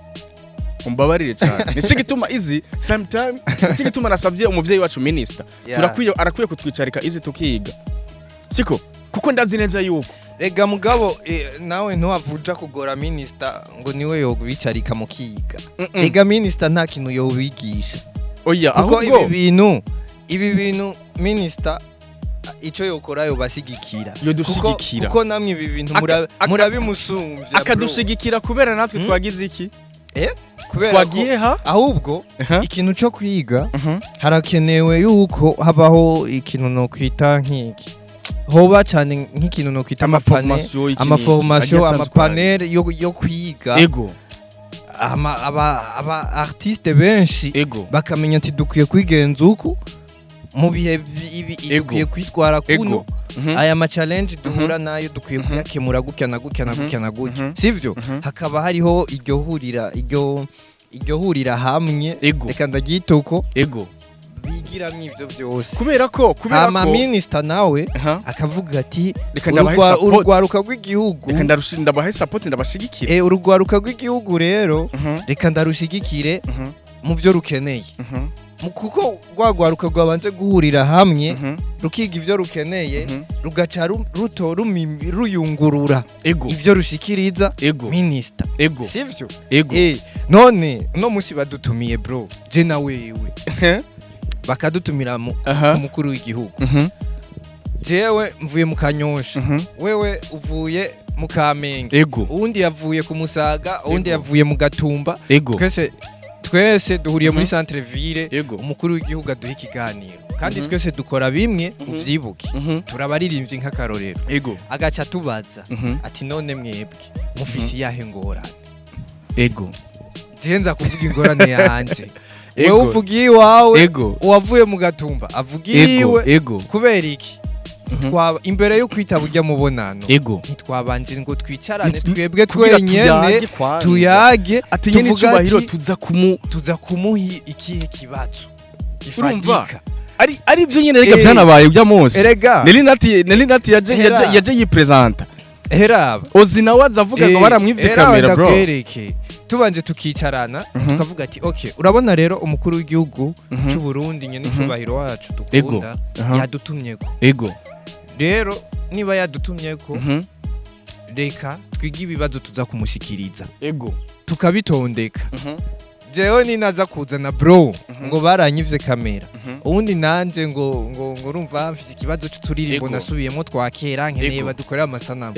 [SPEAKER 1] Umbabarire cyane, nicyo gituma izi sometime, nicyo gituma nasabye umuvyeyi wacu minister, turakwiye, arakwiye kutwicarika izi tukiga, siko? Kuko ndazi neza yuko
[SPEAKER 2] Rega mugabo, nawe ntiwavuja kugora minisita ngo niwe yobicarika mukiga. Rega minisita nta kintu yobigisha.
[SPEAKER 1] Oya.
[SPEAKER 2] Kuko
[SPEAKER 1] Ahubwo
[SPEAKER 2] ibi bintu minisita ico yokora yobashigikira.
[SPEAKER 1] Yodushigikira.
[SPEAKER 2] Kuko namwe ibi bintu murabimusumvya, bro.
[SPEAKER 1] Akadushigikira kubera natwe twagize iki?
[SPEAKER 2] Kubera
[SPEAKER 1] Twagiye ha
[SPEAKER 2] ahubwo
[SPEAKER 1] Aha.
[SPEAKER 2] ikintu co kwiga, harakenewe yuko habaho ikintu nokwita nk'iki, hoba cyane nk'ikintu nokwita amapane
[SPEAKER 1] Ama formation iki
[SPEAKER 2] ama
[SPEAKER 1] n'iki,
[SPEAKER 2] formation,
[SPEAKER 1] agiye atandukanye.
[SPEAKER 2] ama panel yo kwiga. Aba artiste benshi bakamenya ati dukwiye kwigenza uku mu bihe ibi, dukwiye kwitwara kuno, aya ma challenge duhura nayo dukwiye kuyakemura gutya na gutya na gutya na gutya, sivyo? Hakaba hariho iryo hurira hamwe, reka ndaryita uko, bigiramwo ivyo vyose.
[SPEAKER 1] Kubera
[SPEAKER 2] Hama
[SPEAKER 1] ko
[SPEAKER 2] minisita nawe akavuga ati
[SPEAKER 1] Reka ndabahe support.
[SPEAKER 2] Urugwaruka rw'igihugu,
[SPEAKER 1] Reka ndabahe support, ndabashigikira.
[SPEAKER 2] Urugwaruka rw'igihugu rero, reka ndarushigikire mu byo rukeneye. Kuko rwa rwaruka rwabanje guhurira hamwe, rukiga ivyo rukeneye, rugaca ruto ruyungurura ivyo rushikiriza minisita, sivyo?
[SPEAKER 1] Ego.
[SPEAKER 2] None uno musi badutumiye, bro, je na wewe, bakadutumira ku mukuru w'igihugu, jewe mvuye mu Kanyosha, wewe uvuye mu Kamenge, uwundi yavuye ku Musaga, uwundi yavuye mu Gatumba, twese duhuriye muri centre ville, umukuru w'igihugu aduha ikiganiro, kandi twese dukora bimwe, uvyibuke, turabaririmbyi nk'akarorero, agaca tubaza ati: "None mwebwe mufise iyahe ngorane?" Je nza kuvuga ingorane yanje, wewe uvuga iwawe, uwavuye mu Gatumba avuga iyiwe. Kubera iki? Twaba imbere yo kwitaba ujya mubonano, ntitwabanje ngo twicarane twebwe
[SPEAKER 1] Kugira
[SPEAKER 2] twenyene,
[SPEAKER 1] tuyage kwanza.
[SPEAKER 2] Tuyage,
[SPEAKER 1] Ati nyene
[SPEAKER 2] tuvuga
[SPEAKER 1] icubahiro,
[SPEAKER 2] ati,
[SPEAKER 1] tuza kumu
[SPEAKER 2] tuza kumuha ikihe kibazo
[SPEAKER 1] Urumva?
[SPEAKER 2] gifatika?
[SPEAKER 1] Ari byo nyene rega, byanabaye ujya munsi.
[SPEAKER 2] Erega
[SPEAKER 1] Nelly Nat yaje
[SPEAKER 2] Hera.
[SPEAKER 1] yaje yipresenta.
[SPEAKER 2] Heraba.
[SPEAKER 1] Ozi nawe aza avuga ngo baramwivye
[SPEAKER 2] Hera,
[SPEAKER 1] kamera, bro.
[SPEAKER 2] ndakwereke. Tubanje tukicarana, tukavuga ati: "Okay, urabona rero umukuru w'igihugu cy'u Burundi nyene icubahiro wacu dukunda yadutumyeko. Rero niba yadutumyeko, reka twige ibibazo tuza kumushikiriza." Tukabitondeka. Jewe ninaza kuzana, bro, ngo baranyivye kamera, ubundi nanje ngo urumva mfite ikibazo c'uturirimbo nasubiyemo twa kera, nkeneye badukorera amasanamu.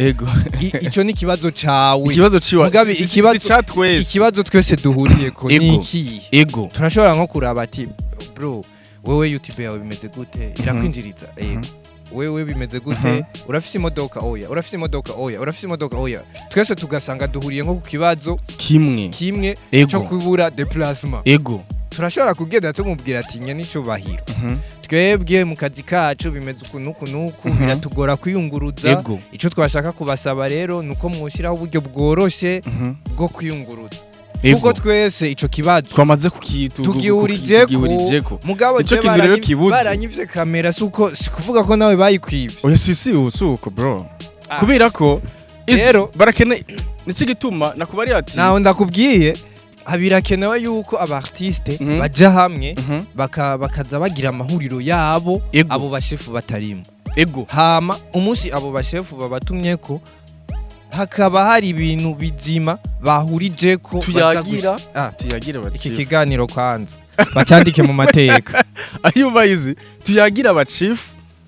[SPEAKER 2] Ico ni ikibazo cawe.
[SPEAKER 1] Ikibazo ciwa
[SPEAKER 2] Mugabe
[SPEAKER 1] si ca twese.
[SPEAKER 2] Ikibazo twese duhuriyeko ni iki? Turashobora nko kuraba ati: "Bro, wewe YouTube yawe bimeze gute? Irakwinjiriza?" "Yego." "Wewe bimeze gute? Urafise imodoka?" "Oya." "Urafise imodoka?" "Oya." "Urafise imodoka?" "Oya." Twese tugasanga duhuriye nko ku kibazo
[SPEAKER 1] kimwe
[SPEAKER 2] kimwe cyo kubura déplacement. Turashobora kugenda tumubwira ati: "Nye n'icubahiro, twebwe mu kazi kacu bimeze uku n'uku n'uku, biratugora kwiyunguruza. Ico twashaka kubasaba rero ni uko mwoshyiraho uburyo bworoshe bwo kwiyunguruza." Kuko twese ico kibazo
[SPEAKER 1] Twamaze
[SPEAKER 2] tugihurijeko.
[SPEAKER 1] Tugihurijeko.
[SPEAKER 2] Mugabo
[SPEAKER 1] Ico
[SPEAKER 2] je
[SPEAKER 1] kintu rero kibuze.
[SPEAKER 2] Baranyivye kamera, suko si kuvuga ko nawe bayikwivye.
[SPEAKER 1] Oya, si uko, bro.
[SPEAKER 2] Ah.
[SPEAKER 1] Kubera ko
[SPEAKER 2] Rero-
[SPEAKER 1] barakene, nico gituma nakubari ati
[SPEAKER 2] Naho ndakubwiye, birakenewe yuko aba artiste baja hamwe, bakaza bagira amahuriro yabo, abo bashefu batarimo. Hama umunsi abo bashefu babatumyeko, hakaba hari ibintu bizima bahurijeko baza
[SPEAKER 1] Tuyagira
[SPEAKER 2] Ah,
[SPEAKER 1] tuyagira
[SPEAKER 2] iki
[SPEAKER 1] abachief.
[SPEAKER 2] kiganiro kwanza bacandike mu mateka.
[SPEAKER 1] Ayo bayizi, tuyagira abachief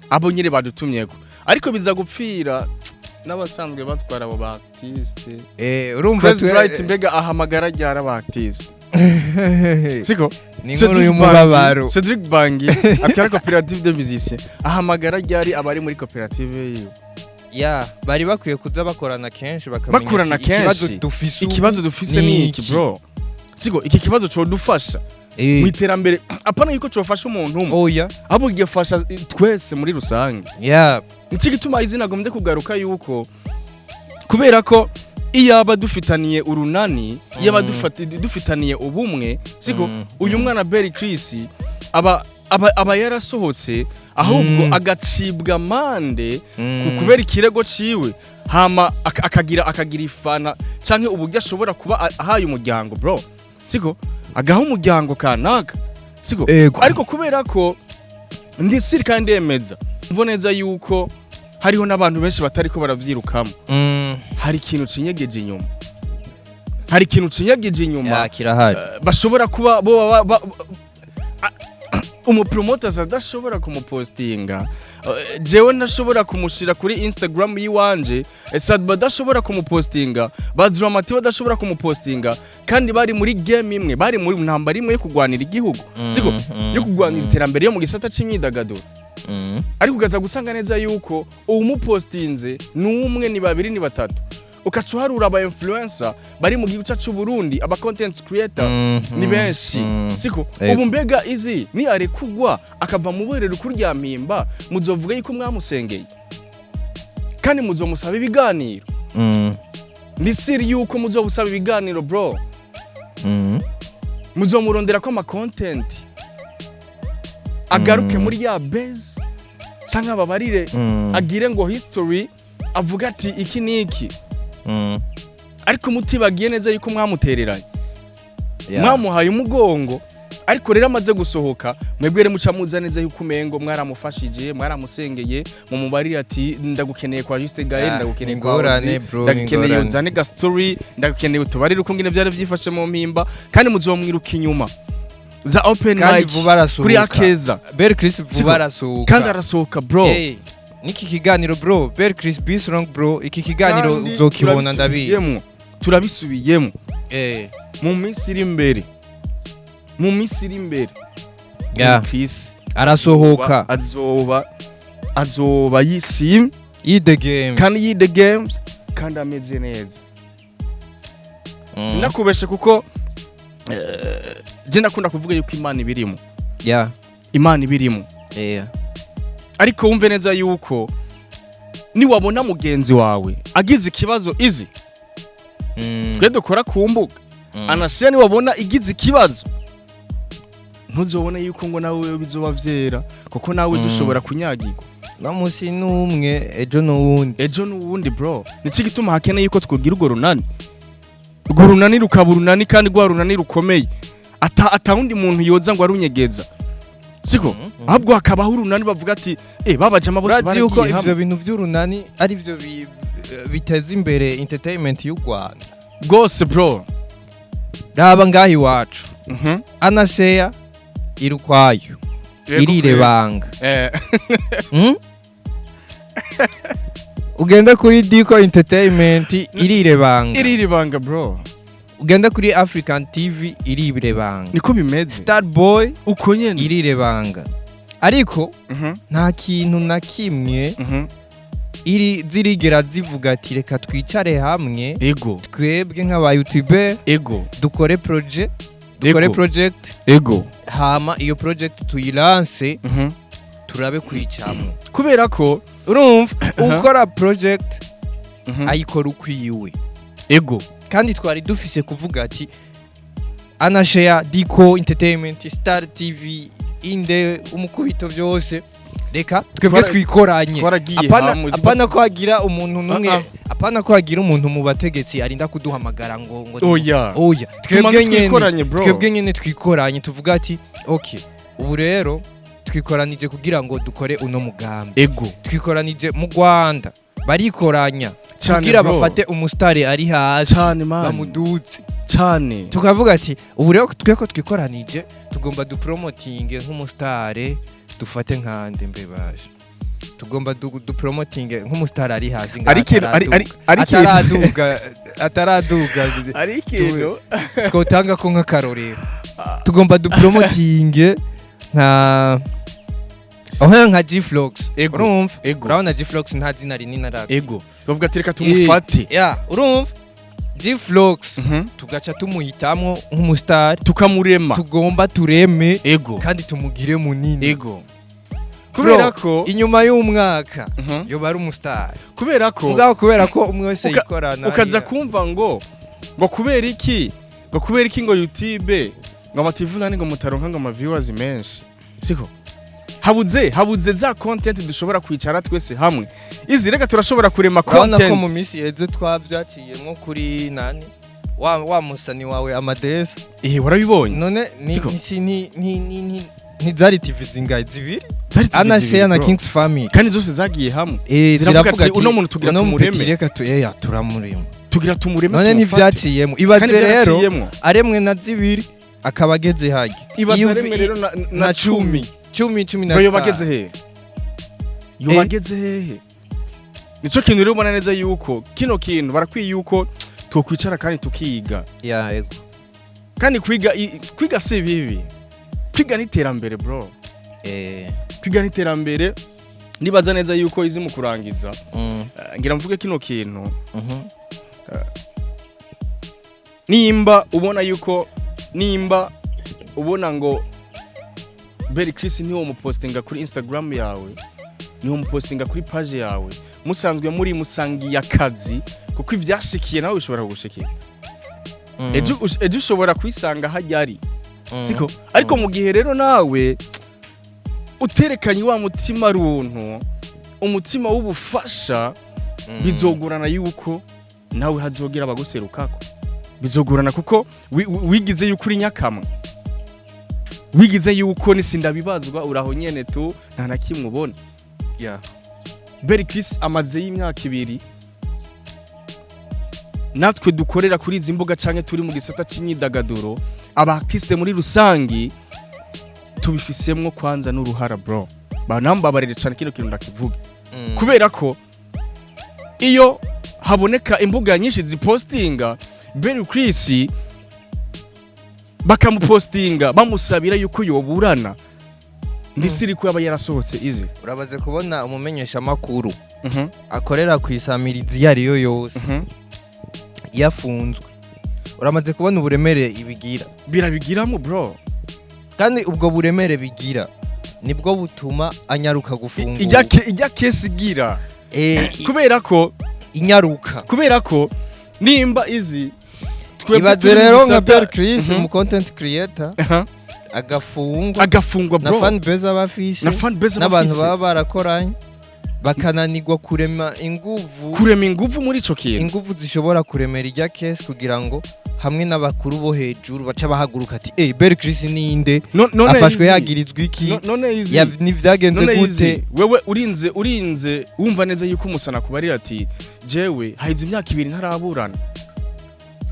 [SPEAKER 1] abo nyine badutumyeko, ariko biza gupfira n'abasanzwe batwara abo ba artiste.
[SPEAKER 2] Urumva
[SPEAKER 1] Chris Bright mbega ahamagara ryara aba artiste, siko?
[SPEAKER 2] Ni inkuru y'umubabaro.
[SPEAKER 1] Cedric Bangi atwara koperative de musiciens, ahamagara ryari abari muri koperative yiwe?
[SPEAKER 2] Ya, bari bakwiye kuza bakorana kenshi, bakamenya
[SPEAKER 1] Bakorana
[SPEAKER 2] ati, ikibazo
[SPEAKER 1] kenshi.
[SPEAKER 2] dufise ubu
[SPEAKER 1] Ikibazo dufise
[SPEAKER 2] ni
[SPEAKER 1] ni iki,
[SPEAKER 2] iki.
[SPEAKER 1] bro, siko? Iki kibazo codufasha mu iterambere, apana yuko cofasha umuntu umwe,
[SPEAKER 2] Oya.
[SPEAKER 1] ahubwo kigafasha twese muri rusange. Nico gituma izina agombye kugaruka yuko, kubera ko iyaba dufitaniye urunani, iyaba dufitaniye ubumwe, siko? Uyu mwana Berry Chris aba yarasohotse, ahubwo agacibwa amande kubera ikirego ciwe, hama akagira ifana canke uburyo ashobora kuba ahaye umuryango, bro, siko? Agaha umuryango kanaka, siko?
[SPEAKER 2] Ego.
[SPEAKER 1] Ariko kubera ko ndi siri kandi ndemeza mvo neza yuko hariho n'abantu benshi batariko baravyirukamo, hari ikintu cinyegeje inyuma, hari ikintu cinyegeje inyuma.
[SPEAKER 2] Ya, kirahari.
[SPEAKER 1] Bashobora kuba bo umupromoters adashobora kumupostinga, jewe ntashobora kumushira kuri Instagram yiwanje, Sadba adashobora kumupostinga, ba Dramati badashobora kumupostinga, kandi bari muri game imwe, bari muri ntambara imwe yo kugwanira igihugu, siko? Yo kugwanira iterambere yo mu gisata c'imyidagaduro. Ariko ugaza gusanga neza yuko uwumupostinze ni umwe, ni babiri, ni batatu, ukaca uharura aba influencer bari mu gihugu cyacu Burundi, aba content creator ni benshi, siko?
[SPEAKER 2] Ego.
[SPEAKER 1] Ubu mbega izi ni arekugwa akava mu borero kurya mpimba, muzovuga yuko mwamusengeye kandi muzomusaba ibiganiro? Ni siri yuko muzobusaba ibiganiro, bro. Muzomurondera ko ama content agaruke muri ya base, canke ababarire, agire ngo history, avuga ati iki niki. Ariko mutibagiye neza yuko mwamutereranye, mwamuhaye umugongo. Ariko rero amaze gusohoka, mwebwe rero muca muza neza yuko umengo mwaramufashije, mwaramusengeye, mumubarire ati ndagukeneye kwa Juste Gaël, ndagukeneye kwa
[SPEAKER 2] Ingorane,
[SPEAKER 1] Ozi,
[SPEAKER 2] bro, ni
[SPEAKER 1] ndagukeneye
[SPEAKER 2] ingorane.
[SPEAKER 1] uzane ga story, ndagukeneye utubarire uko ngene byari byifashe mu mpimba, kandi muzomwiruka inyuma za open
[SPEAKER 2] Kandi
[SPEAKER 1] mic
[SPEAKER 2] vuba arasohoka.
[SPEAKER 1] kuri Akeza.
[SPEAKER 2] Bel Chris vuba
[SPEAKER 1] Siko.
[SPEAKER 2] arasohoka.
[SPEAKER 1] Kandi arasohoka, bro.
[SPEAKER 2] Hey, niki kiganiro, bro, Bel Chris, be strong, bro, iki kiganiro
[SPEAKER 1] Kandi
[SPEAKER 2] uzokibona, ndabizi.
[SPEAKER 1] turabisubiyemwo, turabisubiyemo mu minsi iri imbere, mu minsi iri imbere. Chris
[SPEAKER 2] Arasohoka.
[SPEAKER 1] azoba yishimye
[SPEAKER 2] Yidegembya.
[SPEAKER 1] kandi yidegembya kandi ameze neza. Sinakubeshe kuko je ndakunda kuvuga yuko Imana ibirimo. Imana ibirimo. Ariko wumve neza yuko niwabona mugenzi wawe agize ikibazo, izi twe dukora ku mbuga anashiya, niwabona igize ikibazo, ntuzobone yuko ngo nawe bizoba vyera, kuko nawe dushobora kunyagirwa.
[SPEAKER 2] No munsi n'umwe, ejo n'uwundi.
[SPEAKER 1] Ejo n'uwundi, bro. Nico gituma hakeneye yuko twogira urwo runani, urwo runani rukaba urunani kandi rwa runani rukomeye, ata wundi muntu yoza ngo arunyegeza, siko? Ahubwo hakabaho urunani bavuga ati babajama bose
[SPEAKER 2] Urazi yuko
[SPEAKER 1] baragiye
[SPEAKER 2] ivyo
[SPEAKER 1] hamwe.
[SPEAKER 2] bintu vy'urunani ari vyo biteza imbere entertainment y'u Rwanda.
[SPEAKER 1] Rwose, bro.
[SPEAKER 2] Raba ngaha iwacu, anasheya iri ukwayo, irirebanga. Ugenda kuri Dico Entertainment, irirebanga.
[SPEAKER 1] Irirebanga, bro.
[SPEAKER 2] Ugenda kuri African TV, irirebanga.
[SPEAKER 1] Niko bimeze.
[SPEAKER 2] Star Boy
[SPEAKER 1] Uko nyene.
[SPEAKER 2] irirebanga, ariko nta kintu na kimwe iri zirigera zivuga ati reka twicare hamwe, twebwe nk'aba YouTuber, dukore projet, dukore project, hama iyo project tuyilanse, turabe kuyicamwo.
[SPEAKER 1] Kubera ko
[SPEAKER 2] Urumva, ukora project ayikora ukwiwe. Kandi twari dufise kuvuga ati Anashare, Dico Entertainment, Star TV, inde umukubito, byose reka twebwe twikoranye.
[SPEAKER 1] Twaragiye
[SPEAKER 2] Apana,
[SPEAKER 1] hamwe.
[SPEAKER 2] apana ko hagira umuntu numwe,
[SPEAKER 1] Ah, ah.
[SPEAKER 2] apana ko hagira umuntu mu bategetsi arinda kuduhamagara ngo
[SPEAKER 1] Oya.
[SPEAKER 2] Oya, twebwe
[SPEAKER 1] Tumanze
[SPEAKER 2] nyene,
[SPEAKER 1] twikoranye, bro.
[SPEAKER 2] twebwe nyene twikoranye, tuvuga ati: "Okay, ubu rero twikoranije kugira ngo dukore uno mugambi." Twikoranije. Mu Rwanda barikoranya kugira
[SPEAKER 1] bro.
[SPEAKER 2] bafate umusitari ari hasi,
[SPEAKER 1] Cyane, man.
[SPEAKER 2] bamuduze.
[SPEAKER 1] Cyane.
[SPEAKER 2] Tukavuga ati: "Ubu rero twe ko twikoranije, tugomba dupromotinge nk'umusitari." Dufate nkande mbe baje, tugomba dupromotinge nk'umusitari ari hasi ngaha,
[SPEAKER 1] Ari ikintu ari ikintu
[SPEAKER 2] ataraduga, ataraduga.
[SPEAKER 1] Ari ikintu
[SPEAKER 2] Twotanga ko nk'akarorero, tugomba dupromotinge nka aho nka G-Flox. Urumva? Urabona G-Flox nta zina rinini araka.
[SPEAKER 1] Ego, bavuga ati: "Reka tumufate."
[SPEAKER 2] Ya, urumva G-Flox, tugaca tumuhitamwo nk'umusitari
[SPEAKER 1] tukamurema,
[SPEAKER 2] tugomba tureme kandi tumugire munini.
[SPEAKER 1] Kubera
[SPEAKER 2] Bro,
[SPEAKER 1] ko
[SPEAKER 2] inyuma y'umwaka yoba ari umusitari.
[SPEAKER 1] Kubera ko
[SPEAKER 2] Mugabo kubera ko umwe wese yikorana
[SPEAKER 1] ukaza
[SPEAKER 2] hariya.
[SPEAKER 1] kumva ngo kubera iki, ngo kubera iki, ngo YouTube, ngo ama TV nani, ngo mutaronka ngo ama viewers menshi, siko habuze za content dushobora kwicara twese hamwe. Izi reka turashobora kurema
[SPEAKER 2] Urabona ko mu
[SPEAKER 1] content.
[SPEAKER 2] minsi yeze twavyaciyemwo kuri nani, wa musani wawe Amadesi.
[SPEAKER 1] Eh, warabibonye.
[SPEAKER 2] None ni
[SPEAKER 1] Siko.
[SPEAKER 2] ni si- ni ni ni ni ntizari TV zingahe? Zibiri.
[SPEAKER 1] Zari TV
[SPEAKER 2] Ana
[SPEAKER 1] zibiri,
[SPEAKER 2] Share na
[SPEAKER 1] bro.
[SPEAKER 2] Kings Family.
[SPEAKER 1] Kandi zose zagiye hamwe, ziravuga
[SPEAKER 2] ziravuga
[SPEAKER 1] ati: "Uno muntu tugira
[SPEAKER 2] uno
[SPEAKER 1] tumureme."
[SPEAKER 2] mupeti reka tu turamurema.
[SPEAKER 1] Tugira tumureme,
[SPEAKER 2] None
[SPEAKER 1] tumufate.
[SPEAKER 2] ntivyaciyemo? Ibaze
[SPEAKER 1] Kandi
[SPEAKER 2] rero
[SPEAKER 1] byaraciyemwo.
[SPEAKER 2] aremwe na zibiri akaba ageze hajya.
[SPEAKER 1] Ibaze aremwe rero na 10,
[SPEAKER 2] 10, 10 na
[SPEAKER 1] bro, yoba
[SPEAKER 2] zitanu.
[SPEAKER 1] ageze hehe? Yoba ageze hehe? Nico kintu rero ubona neza yuko kino kintu barakwiye yuko twokwicara kandi tukiga.
[SPEAKER 2] Ya, ego.
[SPEAKER 1] Kandi kwiga kwiga si bibi, kwiga ni iterambere, bro. Kwiga ni iterambere. Nibaza neza yuko izi mu kurangiza, ngira mvuge kino kintu: nimba ubona yuko, nimba ubona ngo Berry Chris niwo mupostinga kuri Instagram yawe, niwo mupostinga kuri page yawe, musanzwe muri musangiye akazi, kuko ivyashikiye nawe bishobora kugushikira. Ejo ushobora kwisanga hajya ari, siko? Ariko mu gihe rero nawe uterekanye wa mutima runtu, umutima w'ubufasha, bizogorana yuko nawe hazogera abaguserukako. Bizogorana kuko wigize yuko uri nyakamwe, wigize yuko nisindabibazwa, uraho nyene tu, nta na kimwe ubona. Berry Chris amaze y'imyaka 2. Natwe dukorera kuri izi mbuga canke turi mu gisata c'imyidagaduro, aba artiste muri rusangi, tubifisemwo kwanza n'uruhara, bro. Banambabarire cane, kino kintu ndakivuga, kubera ko iyo haboneka imbuga nyinshi zipostinga Berry Chris, bakamupostinga bamusabira yuko yoburana, ndisiri ko yaba yarasohotse izi.
[SPEAKER 2] Urabaze kubona umumenyeshamakuru akorera ku isamirizi iyo ariyo yose yafunzwe, uramaze kubona uburemere ibigira?
[SPEAKER 1] Birabigiramo, bro.
[SPEAKER 2] Kandi ubwo buremere bigira nibwo butuma anyaruka gufungura.
[SPEAKER 1] Ijya case igira kubera ko
[SPEAKER 2] inyaruka.
[SPEAKER 1] Kubera ko nimba izi twebwe
[SPEAKER 2] Ibaze
[SPEAKER 1] turi mu
[SPEAKER 2] rero nka
[SPEAKER 1] gisata
[SPEAKER 2] Bel Chris, umu content creator, agafungwa,
[SPEAKER 1] agafungwa,
[SPEAKER 2] na
[SPEAKER 1] bro,
[SPEAKER 2] fan base aba afise,
[SPEAKER 1] na fan base aba
[SPEAKER 2] n'abantu
[SPEAKER 1] afise.
[SPEAKER 2] baba barakoranye bakananirwa kurema inguvu,
[SPEAKER 1] kurema inguvu muri ico kintu,
[SPEAKER 2] inguvu zishobora kuremera ijya case, kugira ngo hamwe n'abakuru bo hejuru baca bahaguruka ati: "Eh, Bel Chris ninde?
[SPEAKER 1] None
[SPEAKER 2] Afashwe
[SPEAKER 1] izi
[SPEAKER 2] yagirizwa iki?"
[SPEAKER 1] None izi
[SPEAKER 2] Nivyagenze
[SPEAKER 1] none
[SPEAKER 2] gute?
[SPEAKER 1] izi wewe urinze wumva neza yuko umusana kubarira ati: "Jewe haize imyaka 2 ntaraburana,"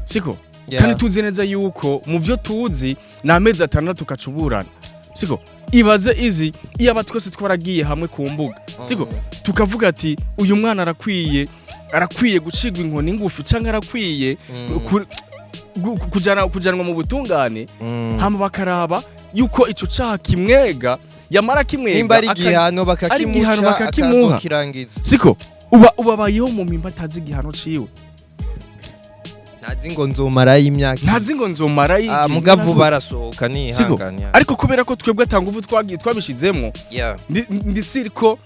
[SPEAKER 1] siko? Kandi tuzi neza yuko mu byo tuzi ni amezi 6 kacuburana, siko? Ibaze izi iyo aba twese twaragiye hamwe ku mbuga, siko? Tukavuga ati: "Uyu mwana arakwiye gucigwa inkoni ngufi, cyangwa arakwiye kujanwa mu butungane." Hama bakaraba yuko ico caha kimwega, yamara kimwega,
[SPEAKER 2] Nimba ari igihano,
[SPEAKER 1] ari igihano
[SPEAKER 2] bakakimuca,
[SPEAKER 1] bakakimuha.
[SPEAKER 2] Akazokirangiza.
[SPEAKER 1] Siko uba ubabayeho mu mpimba atazi igihano ciwe.
[SPEAKER 2] Ntazi ngo nzomarayo imyaka
[SPEAKER 1] Ntazi ngo nzomara
[SPEAKER 2] Ah, mugavu barasohoka
[SPEAKER 1] Siko.
[SPEAKER 2] nihangane.
[SPEAKER 1] Ariko kubera ko twebwe atanga ubu twagiye twabishizemwo, ndisiri ko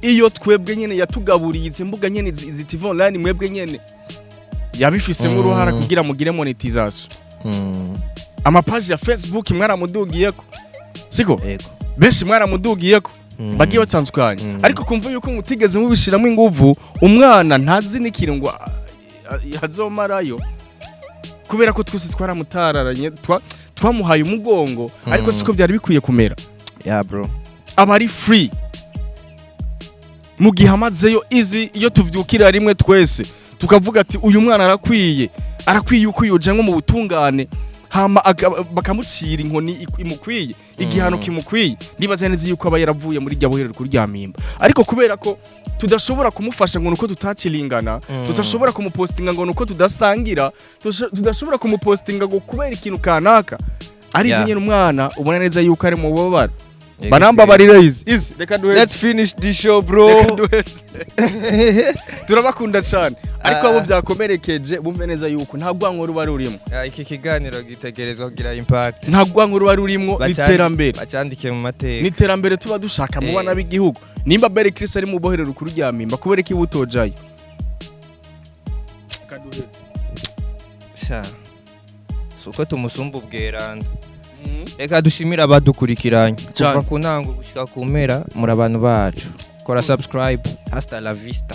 [SPEAKER 1] iyo twebwe nyene yatugaburiye izi mbuga nyene, izi TV online, mwebwe nyene yabifisemo uruhara kugira mugire monetization. Amapaji ya Facebook mwaramudugiyeko, siko?
[SPEAKER 2] Yego.
[SPEAKER 1] Benshi mwaramudugiyeko, bagiye batandukanye. Ariko kumva yuko mutigeze mubishiramo inguvu, umwana ntazi n'ikintu ngo azomarayo, kubera ko twese twaramutararanye, twamuhaye umugongo, ariko siko byari bikwiye kumera.
[SPEAKER 2] Yeah, bro.
[SPEAKER 1] Aba ari free mu gihe amazeyo izi. Iyo tuvyukira rimwe twese tukavuga ati uyu mwana arakwiye yuko yojanwa mu butungane, hama bakamucira inkoni imukwiye, igihano kimukwiye, ndibaza neza yuko aba yaravuye muri rya bohero rikuru rya Mpimba. Ariko kubera ko tudashobora kumufasha ngo nuko tutakiringana, tudashobora kumupostinga ngo nuko tudasangira, tudashobora kumupostinga ngo kubera ikintu kanaka, ari nyine umwana ubona neza yuko ari mu bubabaro. Banambabarira, izi reka duheze.
[SPEAKER 2] Let's finish this show, bro.
[SPEAKER 1] Reka duheze. Turabakunda cyane, ariko abo
[SPEAKER 2] Ah.
[SPEAKER 1] byakomerekeje bumve neza yuko nta rwango ruba rurimo.
[SPEAKER 2] Yeah, iki kiganiro gitegerezwa kugira impact.
[SPEAKER 1] Nta rwango ruba rurimo, ni iterambere.
[SPEAKER 2] Bacandike mu mateka.
[SPEAKER 1] Ni iterambere tuba dushaka mu bana b'igihugu. Nimba Bere Chris ari mu bohero rukuru rya Mpimba, kubera ko ibutojayo?
[SPEAKER 2] Sha, suko tumusumba ubweranda. Reka dushimire abadukurikiranye
[SPEAKER 1] Cyane.
[SPEAKER 2] kuva ku ntango gushika ku mpera. Muri abantu bacu, kora subscribe. Hasta la vista.